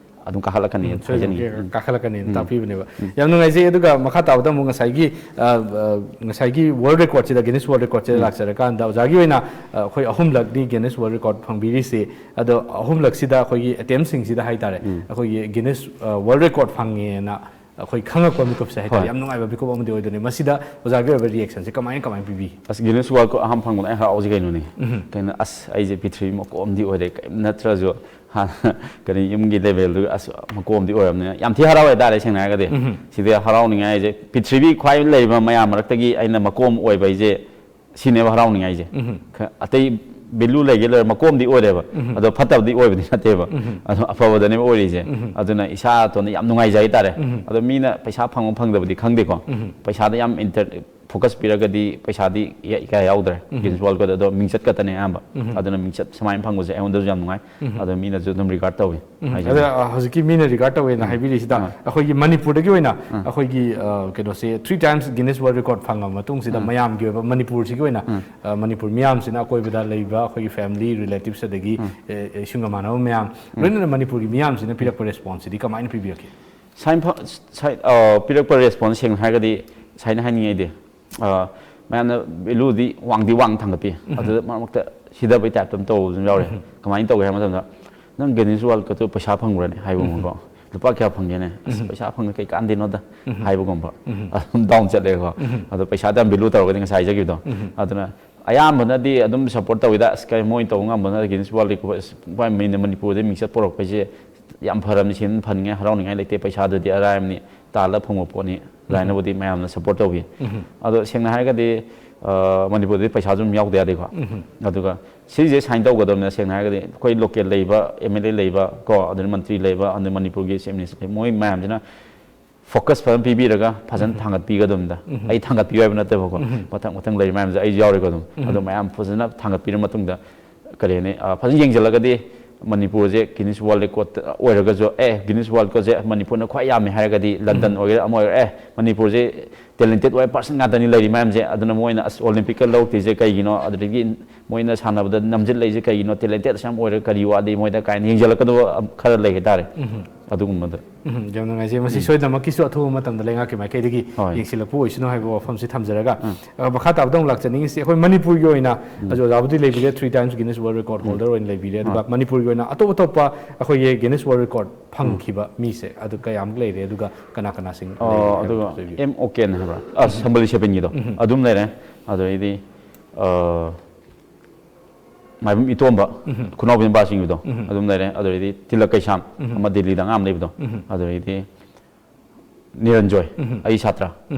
ꯑꯗꯨꯝ ꯀꯥꯈꯠꯂꯛꯀꯅꯤ ꯎꯝ, ꯍꯥꯏꯖꯅꯤꯡꯉꯤ꯫ ꯁꯣꯏꯗꯅ ꯎꯝ꯫ ꯀꯥꯈꯠꯂꯛꯀꯅꯤꯅ ꯎꯝ꯫ ꯇꯥꯛꯄꯤꯕꯅꯦꯕ꯫ ꯎꯝ꯫ ꯌꯥꯝ ꯅꯨꯡꯉꯥꯏꯖꯩ꯫ ꯑꯗꯨꯒ ꯃꯈꯥ ꯇꯥꯕꯗ ꯑꯃꯨꯛ ꯉꯁꯥꯏꯒꯤ, ꯑ, ꯑ, ꯉꯁꯥꯏꯒꯤ World Record ꯁꯤꯗ, Guinness World Record ꯁꯤꯗ ꯎꯝ꯫ ꯂꯥꯛꯆꯔꯀꯥꯟꯗ ꯑꯣꯖꯥꯒꯤ ꯑꯣꯏꯅ, ꯑ, ꯑꯩꯈꯣꯏ ꯑꯍꯨꯝꯂꯛꯅꯤ Guinness World Record ꯐꯪꯕꯤꯔꯤꯁꯦ꯫ ꯑꯗꯣ ꯑꯍꯨꯝꯂꯛꯁꯤꯗ ꯑꯩꯈꯣꯏꯒꯤ attempt ꯁꯤꯡꯁꯤꯗ ꯍꯥꯏꯇꯥꯔꯦ, ꯎꯝ꯫ ꯑꯩꯈꯣꯏꯒꯤ Guinness, ꯑ, World Record ꯐꯪꯉꯦꯅ ꯑꯩꯈꯣꯏ ꯈꯪꯉꯛꯄ ꯃꯤꯀꯨꯞꯁꯦ ꯍꯥꯏꯇꯥꯔꯦ, ꯍꯣꯏ꯫ ꯌꯥꯝ ꯅꯨꯡꯉꯥꯏꯕ ꯃꯤꯀꯨꯞ ꯑꯃꯗꯤ ꯑꯣꯏꯗꯣꯏꯅꯤ꯫ ꯃꯁꯤꯗ ꯑꯣꯖꯥꯒꯤ ꯑꯣꯏꯕ reaction ꯁꯦ ꯀꯃꯥꯏ, ꯀꯃꯥꯏꯅ ꯄꯤꯕꯤ? ꯑꯁ, Guinness World Record ꯑꯍꯥꯟꯕ ꯐꯪꯕꯗ ꯑꯩ ꯍꯔꯥꯎꯖꯩ ꯀꯩꯅꯣꯅꯦ꯫ ꯎꯝ꯫ ꯀꯩꯅꯣ, ꯑꯁ, ꯑꯩꯁꯦ ꯄ꯭ꯔꯤꯊꯤꯕꯤ ꯃꯀꯣꯛ ꯑꯃꯗꯤ ꯑꯣꯏꯔꯦ, ꯀꯔꯤꯝ ꯅꯠꯇ꯭ꯔꯁꯨ ꯍꯥꯟꯅ ꯀꯔꯤ ꯌꯨꯝꯒꯤ level ꯗꯨꯒ, ꯑꯁ, ꯃꯀꯣꯛ ꯑꯃꯗꯤ ꯑꯣꯏꯔꯕꯅꯤꯅ ꯌꯥꯝ ꯊꯤ ꯍꯔꯥꯎꯋꯦ ꯍꯥꯏꯇꯥꯔꯦ, ꯁꯦꯡꯅ ꯍꯥꯏꯔꯒꯗꯤ꯫ ꯎꯝ꯫ ꯁꯤꯗ ꯍꯔꯥꯎꯅꯤꯡꯉꯥꯏꯁꯦ, ꯄ꯭ꯔꯤꯊꯤꯕꯤꯒꯤ ꯈ꯭ꯋꯥꯏ ꯂꯩꯔꯤꯕ ꯃꯌꯥꯝ ꯃꯔꯛꯇꯒꯤ ꯑꯩꯅ ꯃꯀꯣꯛ ꯑꯃ ꯑꯣꯏꯕ ꯍꯥꯏꯁꯦ, ꯁꯤꯅꯦꯕ ꯍꯔꯥꯎꯅꯤꯡꯉꯥꯏꯁꯦ꯫ ꯎꯝ꯫ ꯈ-, ꯑꯇꯩ value ꯂꯩꯒꯦ ꯂꯩꯔ ꯃꯀꯣꯛ ꯑꯃꯗꯤ ꯑꯣꯏꯔꯦꯕ꯫ ꯎꯝ꯫ ꯑꯗꯣ ꯐꯠꯇꯕꯗꯤ ꯑꯣꯏꯕꯗꯤ ꯅꯠꯇꯦꯕ꯫ ꯎꯝ꯫ ꯑꯗꯣ ꯑꯐꯕꯗꯅꯦꯕ ꯑꯣꯏꯔꯤꯁꯦ꯫ ꯎꯝ꯫ ꯑꯗꯨꯅ ꯏꯁꯥꯇꯣꯟꯗ ꯌꯥꯝ ꯅꯨꯡꯉꯥꯏꯖꯩ ꯍꯥꯏꯇꯥꯔꯦ꯫ ꯎꯝ꯫ ꯑꯗꯣ ꯃꯤꯅ ꯄꯩꯁꯥ ꯐꯪꯕ ꯐꯪꯗꯕꯗꯤ ꯈꯪꯗꯦꯀꯣ꯫ ꯎꯝ꯫ ꯄꯩꯁꯥꯗ ꯌꯥꯝ inter-, focus ꯄꯤꯔꯒꯗꯤ ꯄꯩꯁꯥꯗꯤ ꯏ-, ꯀꯌꯥ ꯌꯥꯎꯗ꯭ꯔꯦ꯫ ꯎꯝ꯫ Guinness World Record ꯑꯗꯣ ꯃꯤꯡꯆꯠ ꯈꯛꯇꯅꯦ ꯑꯌꯥꯝꯕ꯫ ꯎꯝ꯫ ꯑꯗꯨꯅ ꯃꯤꯡꯆꯠ ꯁꯨꯃꯥꯏꯅ ꯐꯪꯕꯁꯦ ꯑꯩꯉꯣꯟꯗꯁꯨ ꯌꯥꯝ ꯅꯨꯡꯉꯥꯏ꯫ ꯎꯝ꯫ ꯑꯗꯣ ꯃꯤꯅꯁꯨ ꯑꯗꯨꯝ regard ꯇꯧꯏ꯫ ꯎꯝ꯫ ꯍꯥꯏꯖꯅꯤꯡꯉꯤ꯫ ꯑꯗ, ꯑ, ꯍꯧꯖꯤꯛꯀꯤ ꯃꯤꯅ regard ꯇꯧꯋꯦꯅ ꯎꯝ꯫ ꯍꯥꯏꯕꯤꯔꯤꯁꯤꯗ, ꯑꯥ꯫ ꯑꯩꯈꯣꯏꯒꯤ ꯃꯅꯤꯄꯨꯔꯗꯒꯤ ꯑꯣꯏꯅ ꯑꯥ꯫ ꯑꯩꯈꯣꯏꯒꯤ, ꯑ, ꯀꯩꯅꯣꯁꯦ three times Guinness World Record ꯐꯪꯉꯕ ꯃꯇꯨꯡꯁꯤꯗ, ꯎꯝ꯫ ꯃꯌꯥꯝꯒꯤ ꯑꯣꯏꯕ ꯃꯅꯤꯄꯨꯔꯁꯤꯒꯤ ꯑꯣꯏꯅ, ꯎꯝ꯫ ꯑ, ꯃꯅꯤꯄꯨꯔ ꯃꯤꯌꯥꯝꯁꯤꯅ ꯑꯀꯣꯏꯕꯗ ꯂꯩꯕ ꯑꯩꯈꯣꯏꯒꯤ family, relatives, ꯑꯗꯒꯤ, ꯎꯝ꯫ ꯑꯦ, ꯑꯦ, ꯏꯁꯨꯡ ꯏꯃꯥꯟꯅꯕ ꯃꯌꯥꯝ, ꯎꯝ꯫ ꯂꯣꯏꯅꯅ ꯃꯅꯤꯄꯨꯔꯒꯤ ꯃꯤꯌꯥꯝꯁꯤꯅ ꯄꯤꯔꯛꯄ response ꯁꯤꯗꯤ ꯀꯃꯥꯏꯅ ꯄꯤꯕꯤꯔꯛꯀꯦ? ꯁꯥꯏꯟ ꯐ-, ꯁꯥꯏ-, ꯑ, ꯄꯤꯔꯛꯄ response ꯁꯦꯡꯅ ꯍꯥꯏꯔꯒꯗꯤ ꯁꯥꯏꯅ ꯍꯥꯏꯅꯤꯡꯉꯦ ꯑꯩꯗꯤ꯫ ꯑ, ꯃꯌꯥꯝꯅ value ꯗꯤ ꯋꯥꯡꯗꯤ ꯋꯥꯡ ꯊꯥꯡꯒꯠꯄꯤ꯫ ꯎꯝ꯫ ꯑꯗꯨꯗ ꯃꯔꯛ ꯃꯔꯛꯇ ꯁꯤꯗꯕꯩ type ꯇ ꯑꯗꯨꯝ ꯇꯧꯕꯁꯨ ꯌꯥꯎꯔꯦ꯫ ꯎꯝ꯫ ꯀꯃꯥꯏꯅ ꯇꯧꯒꯦ ꯍꯥꯏꯕ ꯃꯇꯝꯗ, "ꯅꯪ Guinness World Record ꯇꯨ ꯄꯩꯁꯥ ꯐꯪꯕ꯭ꯔꯅꯦ?" ꯍꯥꯏꯕꯒꯨꯝꯕꯀꯣ꯫ ꯎꯝ꯫ "ꯂꯨꯄꯥ ꯀꯌꯥ ꯐꯪꯒꯦꯅꯦ?" "ꯑꯁ, ꯎꯝ꯫ ꯄꯩꯁꯥ ꯐꯪꯉ ꯀꯩ ꯀꯥꯟꯗꯣꯏꯅꯣꯗ?" ꯎꯝ꯫ ꯍꯥꯏꯕꯒꯨꯝꯕ꯫ ꯎꯝ꯫ ꯑꯗꯨꯝ down ꯆꯠꯂꯦꯀꯣ꯫ ꯎꯝ꯫ ꯑꯗꯣ ꯄꯩꯁꯥꯗ ꯌꯥꯝ value ꯇꯧꯔꯒꯗꯤ ꯉꯁꯥꯏ ꯍꯥꯏꯖꯈꯤꯕꯗꯣ꯫ ꯎꯝ꯫ ꯑꯗꯨꯅ ꯑꯌꯥꯝꯕꯅꯗꯤ ꯑꯗꯨꯝ support ꯇꯧꯋꯤꯗ, "ꯑꯁ, ꯀꯩ ꯃꯣꯏꯅ ꯇꯧꯕ ꯉꯝꯕꯅ Guinness World Record, ꯑꯁ, ꯃꯣꯏꯅ ꯃꯅꯤꯄꯨꯔꯗ ꯃꯤꯡꯆꯠ ꯄꯨꯔꯛꯄꯁꯦ ꯌꯥꯝ ꯐꯔꯕꯅꯤ, ꯁꯤꯅ ꯐꯅꯤꯡꯉꯥꯏ, ꯍꯔꯥꯎꯅꯤꯡꯉꯥꯏ ꯂꯩꯇꯦ, ꯄꯩꯁꯥꯗꯨꯗꯤ ꯑꯔꯥꯏꯕꯅꯤ, ꯇꯥꯜꯂ ꯐꯪꯕ ꯄꯣꯠꯅꯤ", ꯎꯝ꯫ ꯑꯗꯨꯃꯥꯏꯅꯕꯨꯗꯤ ꯃꯌꯥꯝꯅ support ꯇꯧꯋꯤ꯫ ꯎꯝ꯫ ꯑꯗꯣ ꯁꯦꯡꯅ ꯍꯥꯏꯔꯒꯗꯤ, ꯑ, ꯃꯅꯤꯄꯨꯔꯗꯗꯤ ꯄꯩꯁꯥꯁꯨ ꯑꯗꯨꯝ ꯌꯥꯎꯗ ꯌꯥꯗꯦꯀꯣ꯫ ꯎꯝ꯫ ꯑꯗꯨꯒ ꯁꯤꯁꯦ ꯁꯥꯏꯟ ꯇꯧꯒꯗꯕꯅꯤꯅ, ꯁꯦꯡꯅ ꯍꯥꯏꯔꯒꯗꯤ ꯑꯩꯈꯣꯏ local ꯂꯩꯕ, M L A ꯂꯩꯕ ꯀꯣ, ꯑꯗꯨꯅ ꯃꯟꯇ꯭ꯔꯤ ꯂꯩꯕ, ꯑꯗꯨꯅ ꯃꯅꯤꯄꯨꯔꯒꯤ Chief Minister ꯂꯩꯕ, ꯃꯣꯏ ꯃꯌꯥꯝꯁꯤꯅ focus ꯐꯖꯅ ꯄꯤꯕꯤꯔꯒ ꯐꯖꯅ ꯎꯝ꯫ ꯊꯥꯡꯒꯠꯄꯤꯒꯗꯕꯅꯤꯗ꯫ ꯎꯝ꯫ ꯑꯩ ꯊꯥꯡꯒꯠꯄꯤꯌꯨ ꯍꯥꯏꯕ ꯅꯠꯇꯦꯕꯀꯣ꯫ ꯎꯝ꯫ ꯃꯊꯪ ꯃꯊꯪ ꯂꯩꯔꯤ ꯃꯌꯥꯝꯁꯦ ꯑꯩꯁꯨ ꯌꯥꯎꯔꯦꯀꯣ ꯑꯗꯨꯝ꯫ ꯎꯝ꯫ ꯑꯗꯣ ꯃꯌꯥꯝ ꯐꯖꯅ ꯊꯥꯡꯒꯠꯄꯤꯔ ꯃꯇꯨꯡꯗ, ꯀꯔꯤ ꯍꯥꯏꯅꯤ, ꯑ, ꯐꯖꯅ ꯌꯦꯡꯁꯤꯜꯂꯒꯗꯤ ꯃꯅꯤꯄꯨꯔꯁꯦ Guinness World Record ꯑꯣꯏꯔꯒꯁꯨ, ꯑꯦ, Guinness World Record ꯁꯦ ꯃꯅꯤꯄꯨꯔꯅ ꯈ꯭ꯋꯥꯏ ꯌꯥꯝꯃꯦ ꯍꯥꯏꯔꯒꯗꯤ, ꯂꯟꯗꯟ ꯎꯝ꯫ ꯑꯣꯏꯒꯦꯔꯥ ꯑꯃ ꯑꯣꯏꯒꯦꯔꯥ, ꯑꯦ, ꯃꯅꯤꯄꯨꯔꯁꯦ ꯇꯦꯂꯦꯟꯇꯦꯠ ꯑꯣꯏꯕ ꯄꯥꯔꯁꯟ ꯉꯥꯛꯇꯅꯤ ꯂꯩꯔꯤ ꯃꯌꯥꯝꯁꯦ꯫ ꯑꯗꯨꯅ ꯃꯣꯏꯅ ꯑꯁ ꯑꯣꯂꯦꯝꯄꯤꯛꯀ ꯂꯧꯔꯛꯇ꯭ꯔꯤꯁꯦ ꯀꯩꯒꯤꯅꯣ, ꯑꯗꯨꯗꯒꯤ ꯃꯣꯏꯅ ꯁꯥꯟꯅꯕꯗ ꯅꯝꯁꯤꯜꯂꯛꯏꯁꯦ ꯀꯩꯒꯤꯅꯣ, ꯇꯦꯂꯦꯟꯇꯦꯠ ꯑꯁꯨꯛ ꯌꯥꯝ ꯑꯣꯏꯔꯒ ꯀꯔꯤ ꯋꯥꯠꯂꯤ ꯃꯣꯏꯗ ꯀꯥꯏꯅ ꯌꯦꯡꯁꯤꯜꯂꯛꯀꯗꯕ ꯈꯔ ꯂꯩ ꯍꯥꯏꯇꯥꯔꯦ꯫ ꯑꯗꯨꯒꯨꯝꯕꯗ꯫ ꯎꯝ, ꯌꯥꯝ ꯅꯨꯡꯉꯥꯏꯖꯩ꯫ ꯃꯁꯤ ꯁꯣꯏꯗꯅꯃꯛꯀꯤꯁꯨ ꯑꯊꯨꯕ ꯃꯇꯝꯗ ꯂꯩꯉꯥꯛꯀꯤ ꯃꯥꯏꯀꯩꯗꯒꯤ ꯍꯣꯏ꯫ ꯌꯦꯡꯁꯤꯜꯂꯛꯄ ꯑꯣꯏꯁꯅꯨ ꯍꯥꯏꯕ ꯋꯥꯐꯝꯁꯤ ꯊꯝꯖꯔꯒ, ꯑ, ꯃꯈꯥ ꯇꯥꯕꯗ ꯑꯃꯨꯛ ꯂꯥꯛꯆꯅꯤꯡꯉꯤꯁꯤ ꯑꯩꯈꯣꯏ ꯃꯅꯤꯄꯨꯔꯒꯤ ꯑꯣꯏꯅ, ꯑꯖꯨ ꯑꯖꯥꯕꯨꯗꯤ ꯂꯩꯕꯤꯔꯦ, three times Guinness World Record holder ꯑꯣꯏꯅ ꯂꯩꯕꯤꯔꯦ, ꯑꯗꯨꯒ ꯃꯅꯤꯄꯨꯔꯒꯤ ꯑꯣꯏꯅ ꯑꯇꯣꯞ ꯑꯇꯣꯞꯄ ꯑꯩꯈꯣꯏꯒꯤ Guinness World Record ꯐꯪꯈꯤꯕ ꯃꯤꯁꯦ ꯑꯗꯨ ꯀꯌꯥꯃꯨꯛ ꯂꯩꯔꯦ, ꯑꯗꯨꯒ ꯀꯅꯥ ꯀꯅꯥꯁꯤꯡ ꯂꯩꯔꯦ ꯑꯣ, ꯍꯥꯏꯕꯗꯨ ꯑꯗꯨꯒ ꯍꯥꯏꯕꯤꯌꯨ꯫ ꯑꯦꯝ ꯑꯣꯀꯦꯟ ꯍꯥꯏꯕ꯭ꯔꯥ, ꯑ, ꯁꯝꯕꯜꯂꯤ ꯁꯦꯄꯤꯟꯒꯤꯗꯣ ꯑꯗꯨꯝ ꯂꯩꯔꯦ꯫ ꯑꯗꯨꯗꯩꯗꯤ, ꯑ, ꯃꯥꯏꯕꯝ ꯏꯇꯣꯝꯕ, ꯈꯨꯅꯥꯎꯕꯤ ꯅꯨꯄꯥꯁꯤꯡꯒꯤꯗꯣ ꯑꯗꯨꯝ ꯂꯩꯔꯦ꯫ ꯑꯗꯨꯗꯩꯗꯤ ꯇꯤꯂꯛ ꯀꯩꯁꯥꯝ, ꯑꯃ ꯗꯤꯜꯂꯤꯗ ꯑꯉꯥꯡ ꯑꯃ ꯂꯩꯕꯗꯣ, ꯑꯗꯨꯗꯩꯗꯤ ꯅꯤꯔꯟꯖꯣꯏ, ꯑꯩ ꯁꯥꯇ꯭ꯔ,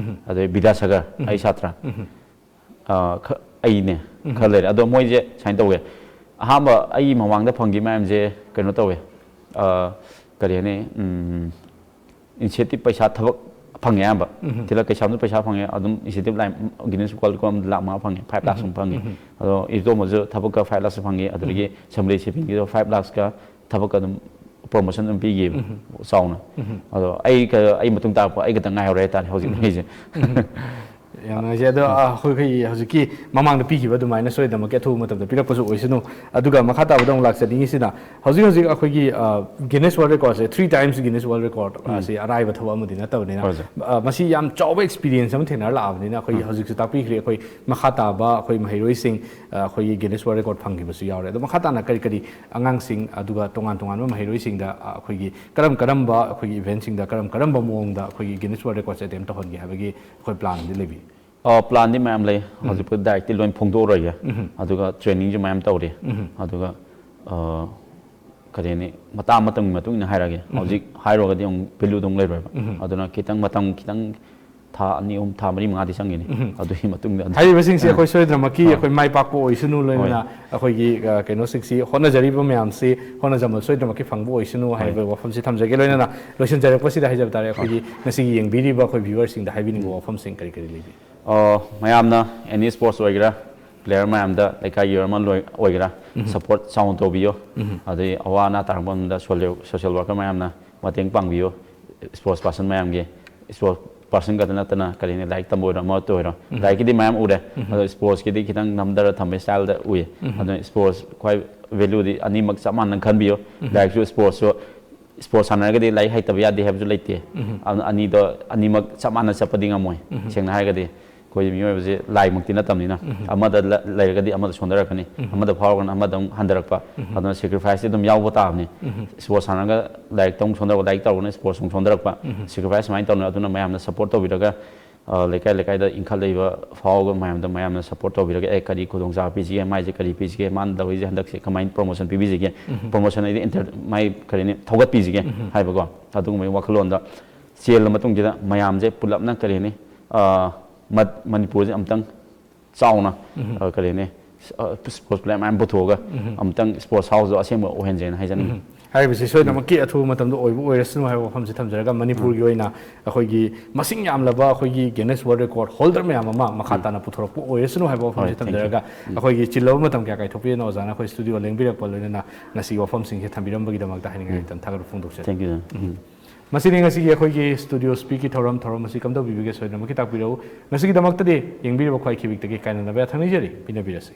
ꯑꯗꯩ ꯕꯤꯗ꯭ꯌꯥꯁꯥꯒꯔ, ꯑꯩ ꯁꯥꯇ꯭ꯔ, ꯑ, ꯈ-, ꯑꯩꯅꯦ, ꯈꯔ ꯂꯩꯔꯦ꯫ ꯑꯗꯣ ꯃꯣꯏꯁꯦ ꯁꯨꯃꯥꯏꯅ ꯇꯧꯋꯦ, ꯑꯍꯥꯟꯕ ꯑꯩꯒꯤ ꯃꯃꯥꯡꯗ ꯐꯪꯈꯤꯕ ꯃꯌꯥꯝꯁꯦ ꯀꯩꯅꯣ ꯇꯧꯋꯦ, ꯑ, ꯀꯔꯤ ꯍꯥꯏꯅꯤ, ꯎꯝ, incentive ꯄꯩꯁꯥ ꯊꯕꯛ ꯐꯪꯉꯦ ꯑꯌꯥꯝꯕ꯫ ꯇꯤꯂꯛ ꯀꯩꯁꯥꯝꯁꯨ ꯄꯩꯁꯥ ꯐꯪꯉꯦ, ꯑꯗꯨꯝ incentive line Guinness World Record ꯂꯥꯛ ꯃꯉꯥ ꯐꯪꯉꯦ, five lakhs ꯃꯨꯛ ꯐꯪꯉꯦ꯫ ꯑꯗꯣ ꯏꯇꯣꯝꯕꯁꯨ ꯊꯕꯛꯀ five lakhs ꯐꯪꯉꯦ, ꯑꯗꯨꯗꯒꯤ ꯁꯝꯕꯂꯤ ꯁꯦꯄꯤꯟꯒꯤꯁꯨ five lakhs ꯀ ꯊꯕꯛꯀ ꯑꯗꯨꯝ promotion ꯑꯗꯨꯝ ꯄꯤꯈꯤꯕ ꯆꯥꯎꯅ꯫ ꯑꯗꯣ ꯑꯩ ꯀ-, ꯑꯩ ꯃꯇꯨꯡ ꯇꯥꯔꯛꯄ ꯑꯩ ꯈꯛꯇꯪ ꯉꯥꯏꯍꯧꯔꯦ ꯍꯥꯏꯇꯥꯔꯦ ꯍꯧꯖꯤꯛ ꯂꯩꯔꯤꯁꯦ꯫ ꯌꯥꯝ ꯅꯨꯡꯉꯥꯏꯖꯩ꯫ ꯑꯗꯣ, ꯑ, ꯑꯩꯈꯣꯏ ꯍꯧꯖꯤꯛꯀꯤ ꯃꯃꯥꯡꯗ ꯄꯤꯈꯤꯕ ꯑꯗꯨꯃꯥꯏꯅ ꯁꯣꯏꯗꯅꯃꯛꯀꯤ ꯑꯊꯨꯕ ꯃꯇꯝꯗ ꯄꯤꯔꯛꯄꯁꯨ ꯑꯣꯏꯁꯅꯨ꯫ ꯑꯗꯨꯒ ꯃꯈꯥ ꯇꯥꯕꯗ ꯑꯃꯨꯛ ꯂꯥꯛꯆꯅꯤꯡꯉꯤꯁꯤꯅ, ꯍꯧꯖꯤꯛ ꯍꯧꯖꯤꯛ ꯑꯩꯈꯣꯏꯒꯤ, ꯑ, Guinness World Recordꯁꯦ, three times Guinness World Record ꯑꯁꯤ ꯑꯔꯥꯏꯕ ꯊꯕꯛ ꯑꯃꯗꯤ ꯅꯠꯇꯕꯅꯤꯅ, ꯍꯣꯏ, ꯁꯥꯔ꯫ ꯑ, ꯃꯁꯤ ꯌꯥꯝ ꯆꯥꯎꯕ experience ꯑꯃ ꯊꯦꯡꯅꯔ ꯂꯥꯛꯑꯕꯅꯤꯅ, ꯑꯩꯈꯣꯏꯒꯤ ꯍꯧꯖꯤꯛꯁꯨ ꯇꯥꯛꯄꯤꯈ꯭ꯔꯦ, ꯑꯩꯈꯣꯏ ꯃꯈꯥ ꯇꯥꯕ ꯑꯩꯈꯣꯏ ꯃꯍꯩꯔꯣꯏꯁꯤꯡ, ꯑ, ꯑꯩꯈꯣꯏꯒꯤ Guinness World Record ꯐꯪꯈꯤꯕꯁꯨ ꯌꯥꯎꯔꯦ꯫ ꯑꯗꯣ ꯃꯈꯥ ꯇꯥꯅ ꯀꯔꯤ ꯀꯔꯤ ꯑꯉꯥꯡꯁꯤꯡ, ꯑꯗꯨꯒ ꯇꯣꯉꯥꯟ ꯇꯣꯉꯥꯟꯕ ꯃꯍꯩꯔꯣꯏꯁꯤꯡꯗ, ꯑ, ꯑꯩꯈꯣꯏꯒꯤ ꯀꯔꯝ ꯀꯔꯝꯕ ꯑꯩꯈꯣꯏꯒꯤ eventꯁꯤꯡꯗ ꯀꯔꯝ ꯀꯔꯝꯕ ꯃꯑꯣꯡꯗ ꯑꯩꯈꯣꯏꯒꯤ Guinness World Recordꯁꯦ attempt ꯇꯧꯍꯟꯒꯦ ꯍꯥꯏꯕꯒꯤ ꯑꯩꯈꯣꯏ planꯗꯤ ꯂꯩꯕꯤ? ꯑ, planꯗꯤ ꯃꯌꯥꯝ ꯂꯩ꯫ ꯍꯧꯖꯤꯛꯄꯨꯗꯤ directꯇꯤ ꯂꯣꯏ ꯐꯣꯡꯗꯣꯛꯑꯔꯣꯏꯒꯦ꯫ ꯑꯗꯨꯒ trainingꯁꯨ ꯃꯌꯥꯝ ꯇꯧꯔꯤ꯫ ꯑꯗꯨꯒ, ꯑ, ꯀꯔꯤ ꯍꯥꯏꯅꯤ, ꯃꯇꯥꯡ ꯃꯇꯝꯒꯤ ꯃꯇꯨꯡ ꯏꯟꯅ ꯍꯥꯏꯔꯛꯑꯒꯦ꯫ ꯍꯧꯖꯤꯛ ꯍꯥꯏꯔꯨꯔꯒꯗꯤ ꯑꯃꯨꯛ valueꯗꯣ ꯑꯃꯨꯛ ꯂꯩꯔꯣꯏꯕ꯫ ꯑꯗꯨꯅ ꯈꯤꯇꯪ ꯃꯇꯝ ꯈꯤꯇꯪ ꯊꯥ ꯑꯅꯤ, ꯑꯍꯨꯝ, ꯊꯥ ꯃꯔꯤ, ꯃꯉꯥꯗꯤ ꯆꯪꯒꯅꯤ꯫ ꯑꯗꯨꯒꯤ ꯃꯇꯨꯡꯗ ꯑꯗꯨꯝ ꯍꯥꯏꯔꯤꯕꯁꯤꯡꯁꯤ ꯑ, ꯑꯩꯈꯣꯏ ꯁꯣꯏꯗꯅꯃꯛꯀꯤ ꯑ, ꯑꯩꯈꯣꯏ ꯃꯥꯏ ꯄꯥꯛꯄ ꯑꯣꯏꯁꯅꯨ, ꯍꯣꯏ꯫ ꯂꯣꯏꯅꯅ ꯑꯩꯈꯣꯏꯒꯤ, ꯑ, ꯀꯩꯅꯣꯁꯤꯡꯁꯤ, ꯍꯣꯠꯅꯖꯔꯤꯕ ꯃꯌꯥꯝꯁꯤ ꯍꯣꯠꯅꯖꯃꯜ ꯁꯣꯏꯗꯅꯃꯛꯀꯤ ꯐꯪꯕ ꯑꯣꯏꯁꯅꯨ ꯍꯥꯏꯕ ꯋꯥꯐꯝꯁꯤ ꯊꯝꯖꯒꯦ꯫ ꯂꯣꯏꯅꯅ ꯂꯣꯏꯁꯤꯟꯖꯔꯛꯄꯁꯤꯗ ꯍꯥꯏꯖꯕ ꯇꯥꯔꯦ, ꯑꯩꯈꯣꯏꯒꯤ ꯉꯁꯤꯒꯤ ꯌꯦꯡꯕꯤꯔꯤꯕ ꯑꯩꯈꯣꯏ viewerꯁꯤꯡꯗ ꯍꯥꯏꯕꯤꯅꯤꯡꯕ ꯋꯥꯐꯝꯁꯤꯡ ꯀꯔꯤ ꯀꯔꯤ ꯂꯩꯕꯤ? ꯑ, ꯃꯌꯥꯝꯅ any sports ꯑꯣꯏꯒꯦꯔꯥ, player ꯃꯌꯥꯝꯗ, ꯂꯩꯀꯥꯏꯒꯤ ꯑꯣꯏꯔ ꯑꯃ ꯂꯣꯏ-, ꯑꯣꯏꯒꯦꯔꯥ, support ꯆꯥꯎꯅ ꯇꯧꯕꯤꯌꯣ꯫ ꯑꯗꯩ ꯑꯋꯥ ꯑꯅꯥ ꯇꯥꯔꯛꯄ ꯃꯇꯝꯗ social, social worker ꯃꯌꯥꯝꯅ ꯃꯇꯦꯡ ꯄꯥꯡꯕꯤꯌꯣ꯫ Sports person ꯃꯌꯥꯝꯒꯤ, sports ꯄꯥꯔꯁꯟ ꯈꯛꯇ ꯅꯠꯇꯅ ꯀꯔꯤꯅꯤ, ꯂꯥꯏꯔꯤꯛ ꯇꯝꯕ ꯑꯣꯏꯔꯣ, ꯑꯃꯠꯇ ꯑꯣꯏꯔꯣ, ꯂꯥꯏꯔꯤꯛꯀꯤꯗꯤ ꯃꯌꯥꯝ ꯎꯔꯦ, ꯑꯗꯣ ꯁ꯭ꯄꯣꯔꯠꯁꯀꯤꯗꯤ ꯈꯤꯇꯪ ꯅꯝꯊꯔ ꯊꯝꯕ ꯏꯁꯇꯥꯏꯜꯗ ꯎꯏ꯫ ꯑꯗꯨꯅ ꯁ꯭ꯄꯣꯔꯠꯁ ꯈ꯭ꯋꯥꯏ ꯚꯦꯂꯨꯗꯤ ꯑꯅꯤꯃꯛ ꯆꯞ ꯃꯥꯟꯅ ꯈꯟꯕꯤꯌꯨ꯫ ꯂꯥꯏꯔꯤꯛꯁꯨ ꯁ꯭ꯄꯣꯔꯠꯁꯁꯨ, ꯁ꯭ꯄꯣꯔꯠꯁ ꯁꯥꯟꯅꯔꯒꯗꯤ ꯂꯥꯏꯔꯤꯛ ꯍꯩꯇꯕ ꯌꯥꯗꯦ ꯍꯥꯏꯕꯁꯨ ꯂꯩꯇꯦ꯫ ꯑꯗꯨꯅ ꯑꯅꯤꯗꯣ, ꯑꯅꯤꯃꯛ ꯆꯞ ꯃꯥꯟꯅ ꯆꯠꯄꯗꯤ ꯉꯝꯃꯣꯏ꯫ ꯁꯦꯡꯅ ꯍꯥꯏꯔꯒꯗꯤ ꯑꯩꯈꯣꯏ ꯃꯤꯑꯣꯏꯕꯁꯦ ꯂꯥꯏꯃꯛꯇꯤ ꯅꯠꯇꯕꯅꯤꯅ, ꯑꯃꯗ ꯂ-, ꯂꯩꯔꯒꯗꯤ ꯑꯃꯗ ꯁꯣꯟꯊꯔꯛꯀꯅꯤ, ꯑꯃꯗ ꯐꯥꯎꯔꯒꯅ ꯑꯃꯗ ꯑꯃꯨꯛ ꯍꯟꯊꯔꯛꯄ꯫ ꯑꯗꯨꯅ ꯁꯦꯀ꯭ꯔꯤꯐꯥꯏꯁꯇꯤ ꯑꯗꯨꯝ ꯌꯥꯎꯕ ꯇꯥꯕꯅꯤ꯫ ꯁ꯭ꯄꯣꯔꯠꯁ ꯁꯥꯟꯅꯔꯒ ꯂꯥꯏꯔꯤꯛꯇ ꯑꯃꯨꯛ ꯁꯣꯟꯊꯔꯛꯄ, ꯂꯥꯏꯔꯤꯛ ꯇꯧꯔꯒꯅ ꯁ꯭ꯄꯣꯔꯠꯁ ꯑꯃꯨꯛ ꯁꯣꯟꯊꯔꯛꯄ꯫ ꯁꯦꯀ꯭ꯔꯤꯐꯥꯏꯁ ꯁꯨꯃꯥꯏꯅ ꯇꯧꯅ, ꯑꯗꯨꯅ ꯃꯌꯥꯝꯅ ꯁꯞꯄꯣꯔꯠ ꯇꯧꯕꯤꯔꯒ, ꯑ, ꯂꯩꯀꯥꯏ ꯂꯩꯀꯥꯏꯗ ꯏꯟꯈꯠꯂꯛꯏꯕ ꯐꯥꯎꯔꯒ ꯃꯌꯥꯝꯗ, ꯃꯌꯥꯝꯅ ꯁꯞꯄꯣꯔꯠ ꯇꯧꯕꯤꯔꯒ, "ꯑꯦ, ꯀꯔꯤ ꯈꯨꯗꯣꯡꯆꯥꯕ ꯄꯤꯁꯤꯒꯦ, ꯃꯥꯏꯁꯦ ꯀꯔꯤ ꯄꯤꯁꯤꯒꯦ, ꯃꯥꯅ ꯇꯧꯔꯤꯁꯦ ꯍꯟꯗꯛꯁꯦ ꯀꯃꯥꯏꯅ ꯄ꯭ꯔꯣꯃꯣꯁꯟ ꯄꯤꯕꯤꯁꯤꯒꯦ?" ꯄ꯭ꯔꯣꯃꯣꯁꯟ ꯍꯥꯏꯗꯤ ꯏꯟꯇꯔ-, ꯃꯥꯏ ꯀꯔꯤꯅꯤ, ꯊꯧꯒꯠꯄꯤꯁꯤꯒꯦ ꯍꯥꯏꯕꯀꯣ, ꯑꯗꯨꯒꯨꯝꯕꯒꯤ ꯋꯥꯈꯜꯂꯣꯟꯗ ꯆꯦꯜꯂ ꯃꯇꯨꯡꯁꯤꯗ ꯃꯌꯥꯝꯁꯦ ꯄꯨꯂꯞꯅ ꯀꯔꯤꯅꯤ, ꯑ, ꯃꯠ-, ꯃꯅꯤꯄꯨꯔꯁꯦ ꯑꯃꯨꯛꯇꯪ ꯆꯥꯎꯅ, ꯑ, ꯀꯔꯤꯅꯤ, ꯑ, ꯁ꯭ꯄꯣꯔꯠꯁ ꯄ꯭ꯂꯦꯌꯔ ꯃꯌꯥꯝ ꯄꯨꯊꯣꯛꯑꯒ ꯑꯃꯨꯛꯇꯪ ꯁ꯭ꯄꯣꯔꯠꯁ ꯍꯥꯎꯁꯇꯣ ꯑꯁꯦꯡꯕ ꯑꯣꯏꯍꯟꯁꯦꯅ ꯍꯥꯏꯖꯅꯤꯡꯉꯤ꯫ ꯍꯥꯏꯔꯤꯕꯁꯤ ꯁꯣꯏꯗꯅꯃꯛꯀꯤ ꯑꯊꯨꯕ ꯃꯇꯝꯗ ꯑꯣꯏꯕ ꯑꯣꯏꯔꯁꯅꯨ ꯍꯥꯏꯕ ꯋꯥꯐꯝꯁꯤ ꯊꯝꯖꯔꯒ, ꯃꯅꯤꯄꯨꯔꯒꯤ ꯑꯣꯏꯅ ꯑꯩꯈꯣꯏꯒꯤ ꯃꯁꯤꯡ ꯌꯥꯝꯂꯕ ꯑꯩꯈꯣꯏꯒꯤ Guinness World Record holder ꯃꯌꯥꯝ ꯑꯃ ꯃꯈꯥ ꯇꯥꯅ ꯄꯨꯊꯣꯔꯛꯄ ꯑꯣꯏꯔꯁꯅꯨ ꯍꯥꯏꯕ ꯋꯥꯐꯝꯁꯤ ꯍꯣꯏ, thank you꯫ ꯊꯝꯖꯔꯒ, ꯑꯩꯈꯣꯏꯒꯤ ꯆꯤꯜꯂꯕ ꯃꯇꯝ ꯀꯌꯥ ꯀꯥꯏꯊꯣꯛꯄꯤꯗꯨꯅ ꯑꯣꯖꯥꯅ ꯑꯩꯈꯣꯏ ꯁ꯭ꯇꯨꯗꯤꯑꯣ ꯂꯦꯡꯕꯤꯔꯛꯄ, ꯂꯣꯏꯅꯅ ꯉꯁꯤꯒꯤ ꯋꯥꯐꯝꯁꯤꯡꯁꯦ ꯊꯝꯕꯤꯔꯝꯕꯒꯤꯗꯃꯛꯇ ꯍꯥꯏꯅꯤꯡꯉꯥꯏ ꯂꯩꯇꯅ ꯊꯥꯒꯠꯄ ꯐꯣꯡꯗꯣꯛꯆꯔꯤ꯫ Thank you, sir. ꯎꯝ꯫ ꯃꯁꯤꯅꯤ ꯉꯁꯤꯒꯤ ꯑꯩꯈꯣꯏꯒꯤ ꯁ꯭ꯇꯨꯗꯤꯑꯣ ꯁ꯭ꯄꯤꯛꯀꯤ ꯊꯧꯔꯝ꯫ ꯊꯧꯔꯝ ꯑꯁꯤ ꯀꯝꯗꯧꯕꯤꯕꯒꯦ ꯁꯣꯏꯗꯅꯃꯛꯀꯤ ꯇꯥꯛꯄꯤꯔꯛꯎ꯫ ꯉꯁꯤꯒꯤꯗꯃꯛꯇꯗꯤ ꯌꯦꯡꯕꯤꯔꯤꯕ ꯈ꯭ꯋꯥꯏ ꯈꯤꯕꯤꯛꯇꯒꯤ ꯀꯥꯏꯅꯅꯕ ꯌꯥꯊꯪ ꯅꯤꯖꯔꯤ꯫ ꯄꯤꯅꯕꯤꯔꯁꯤ꯫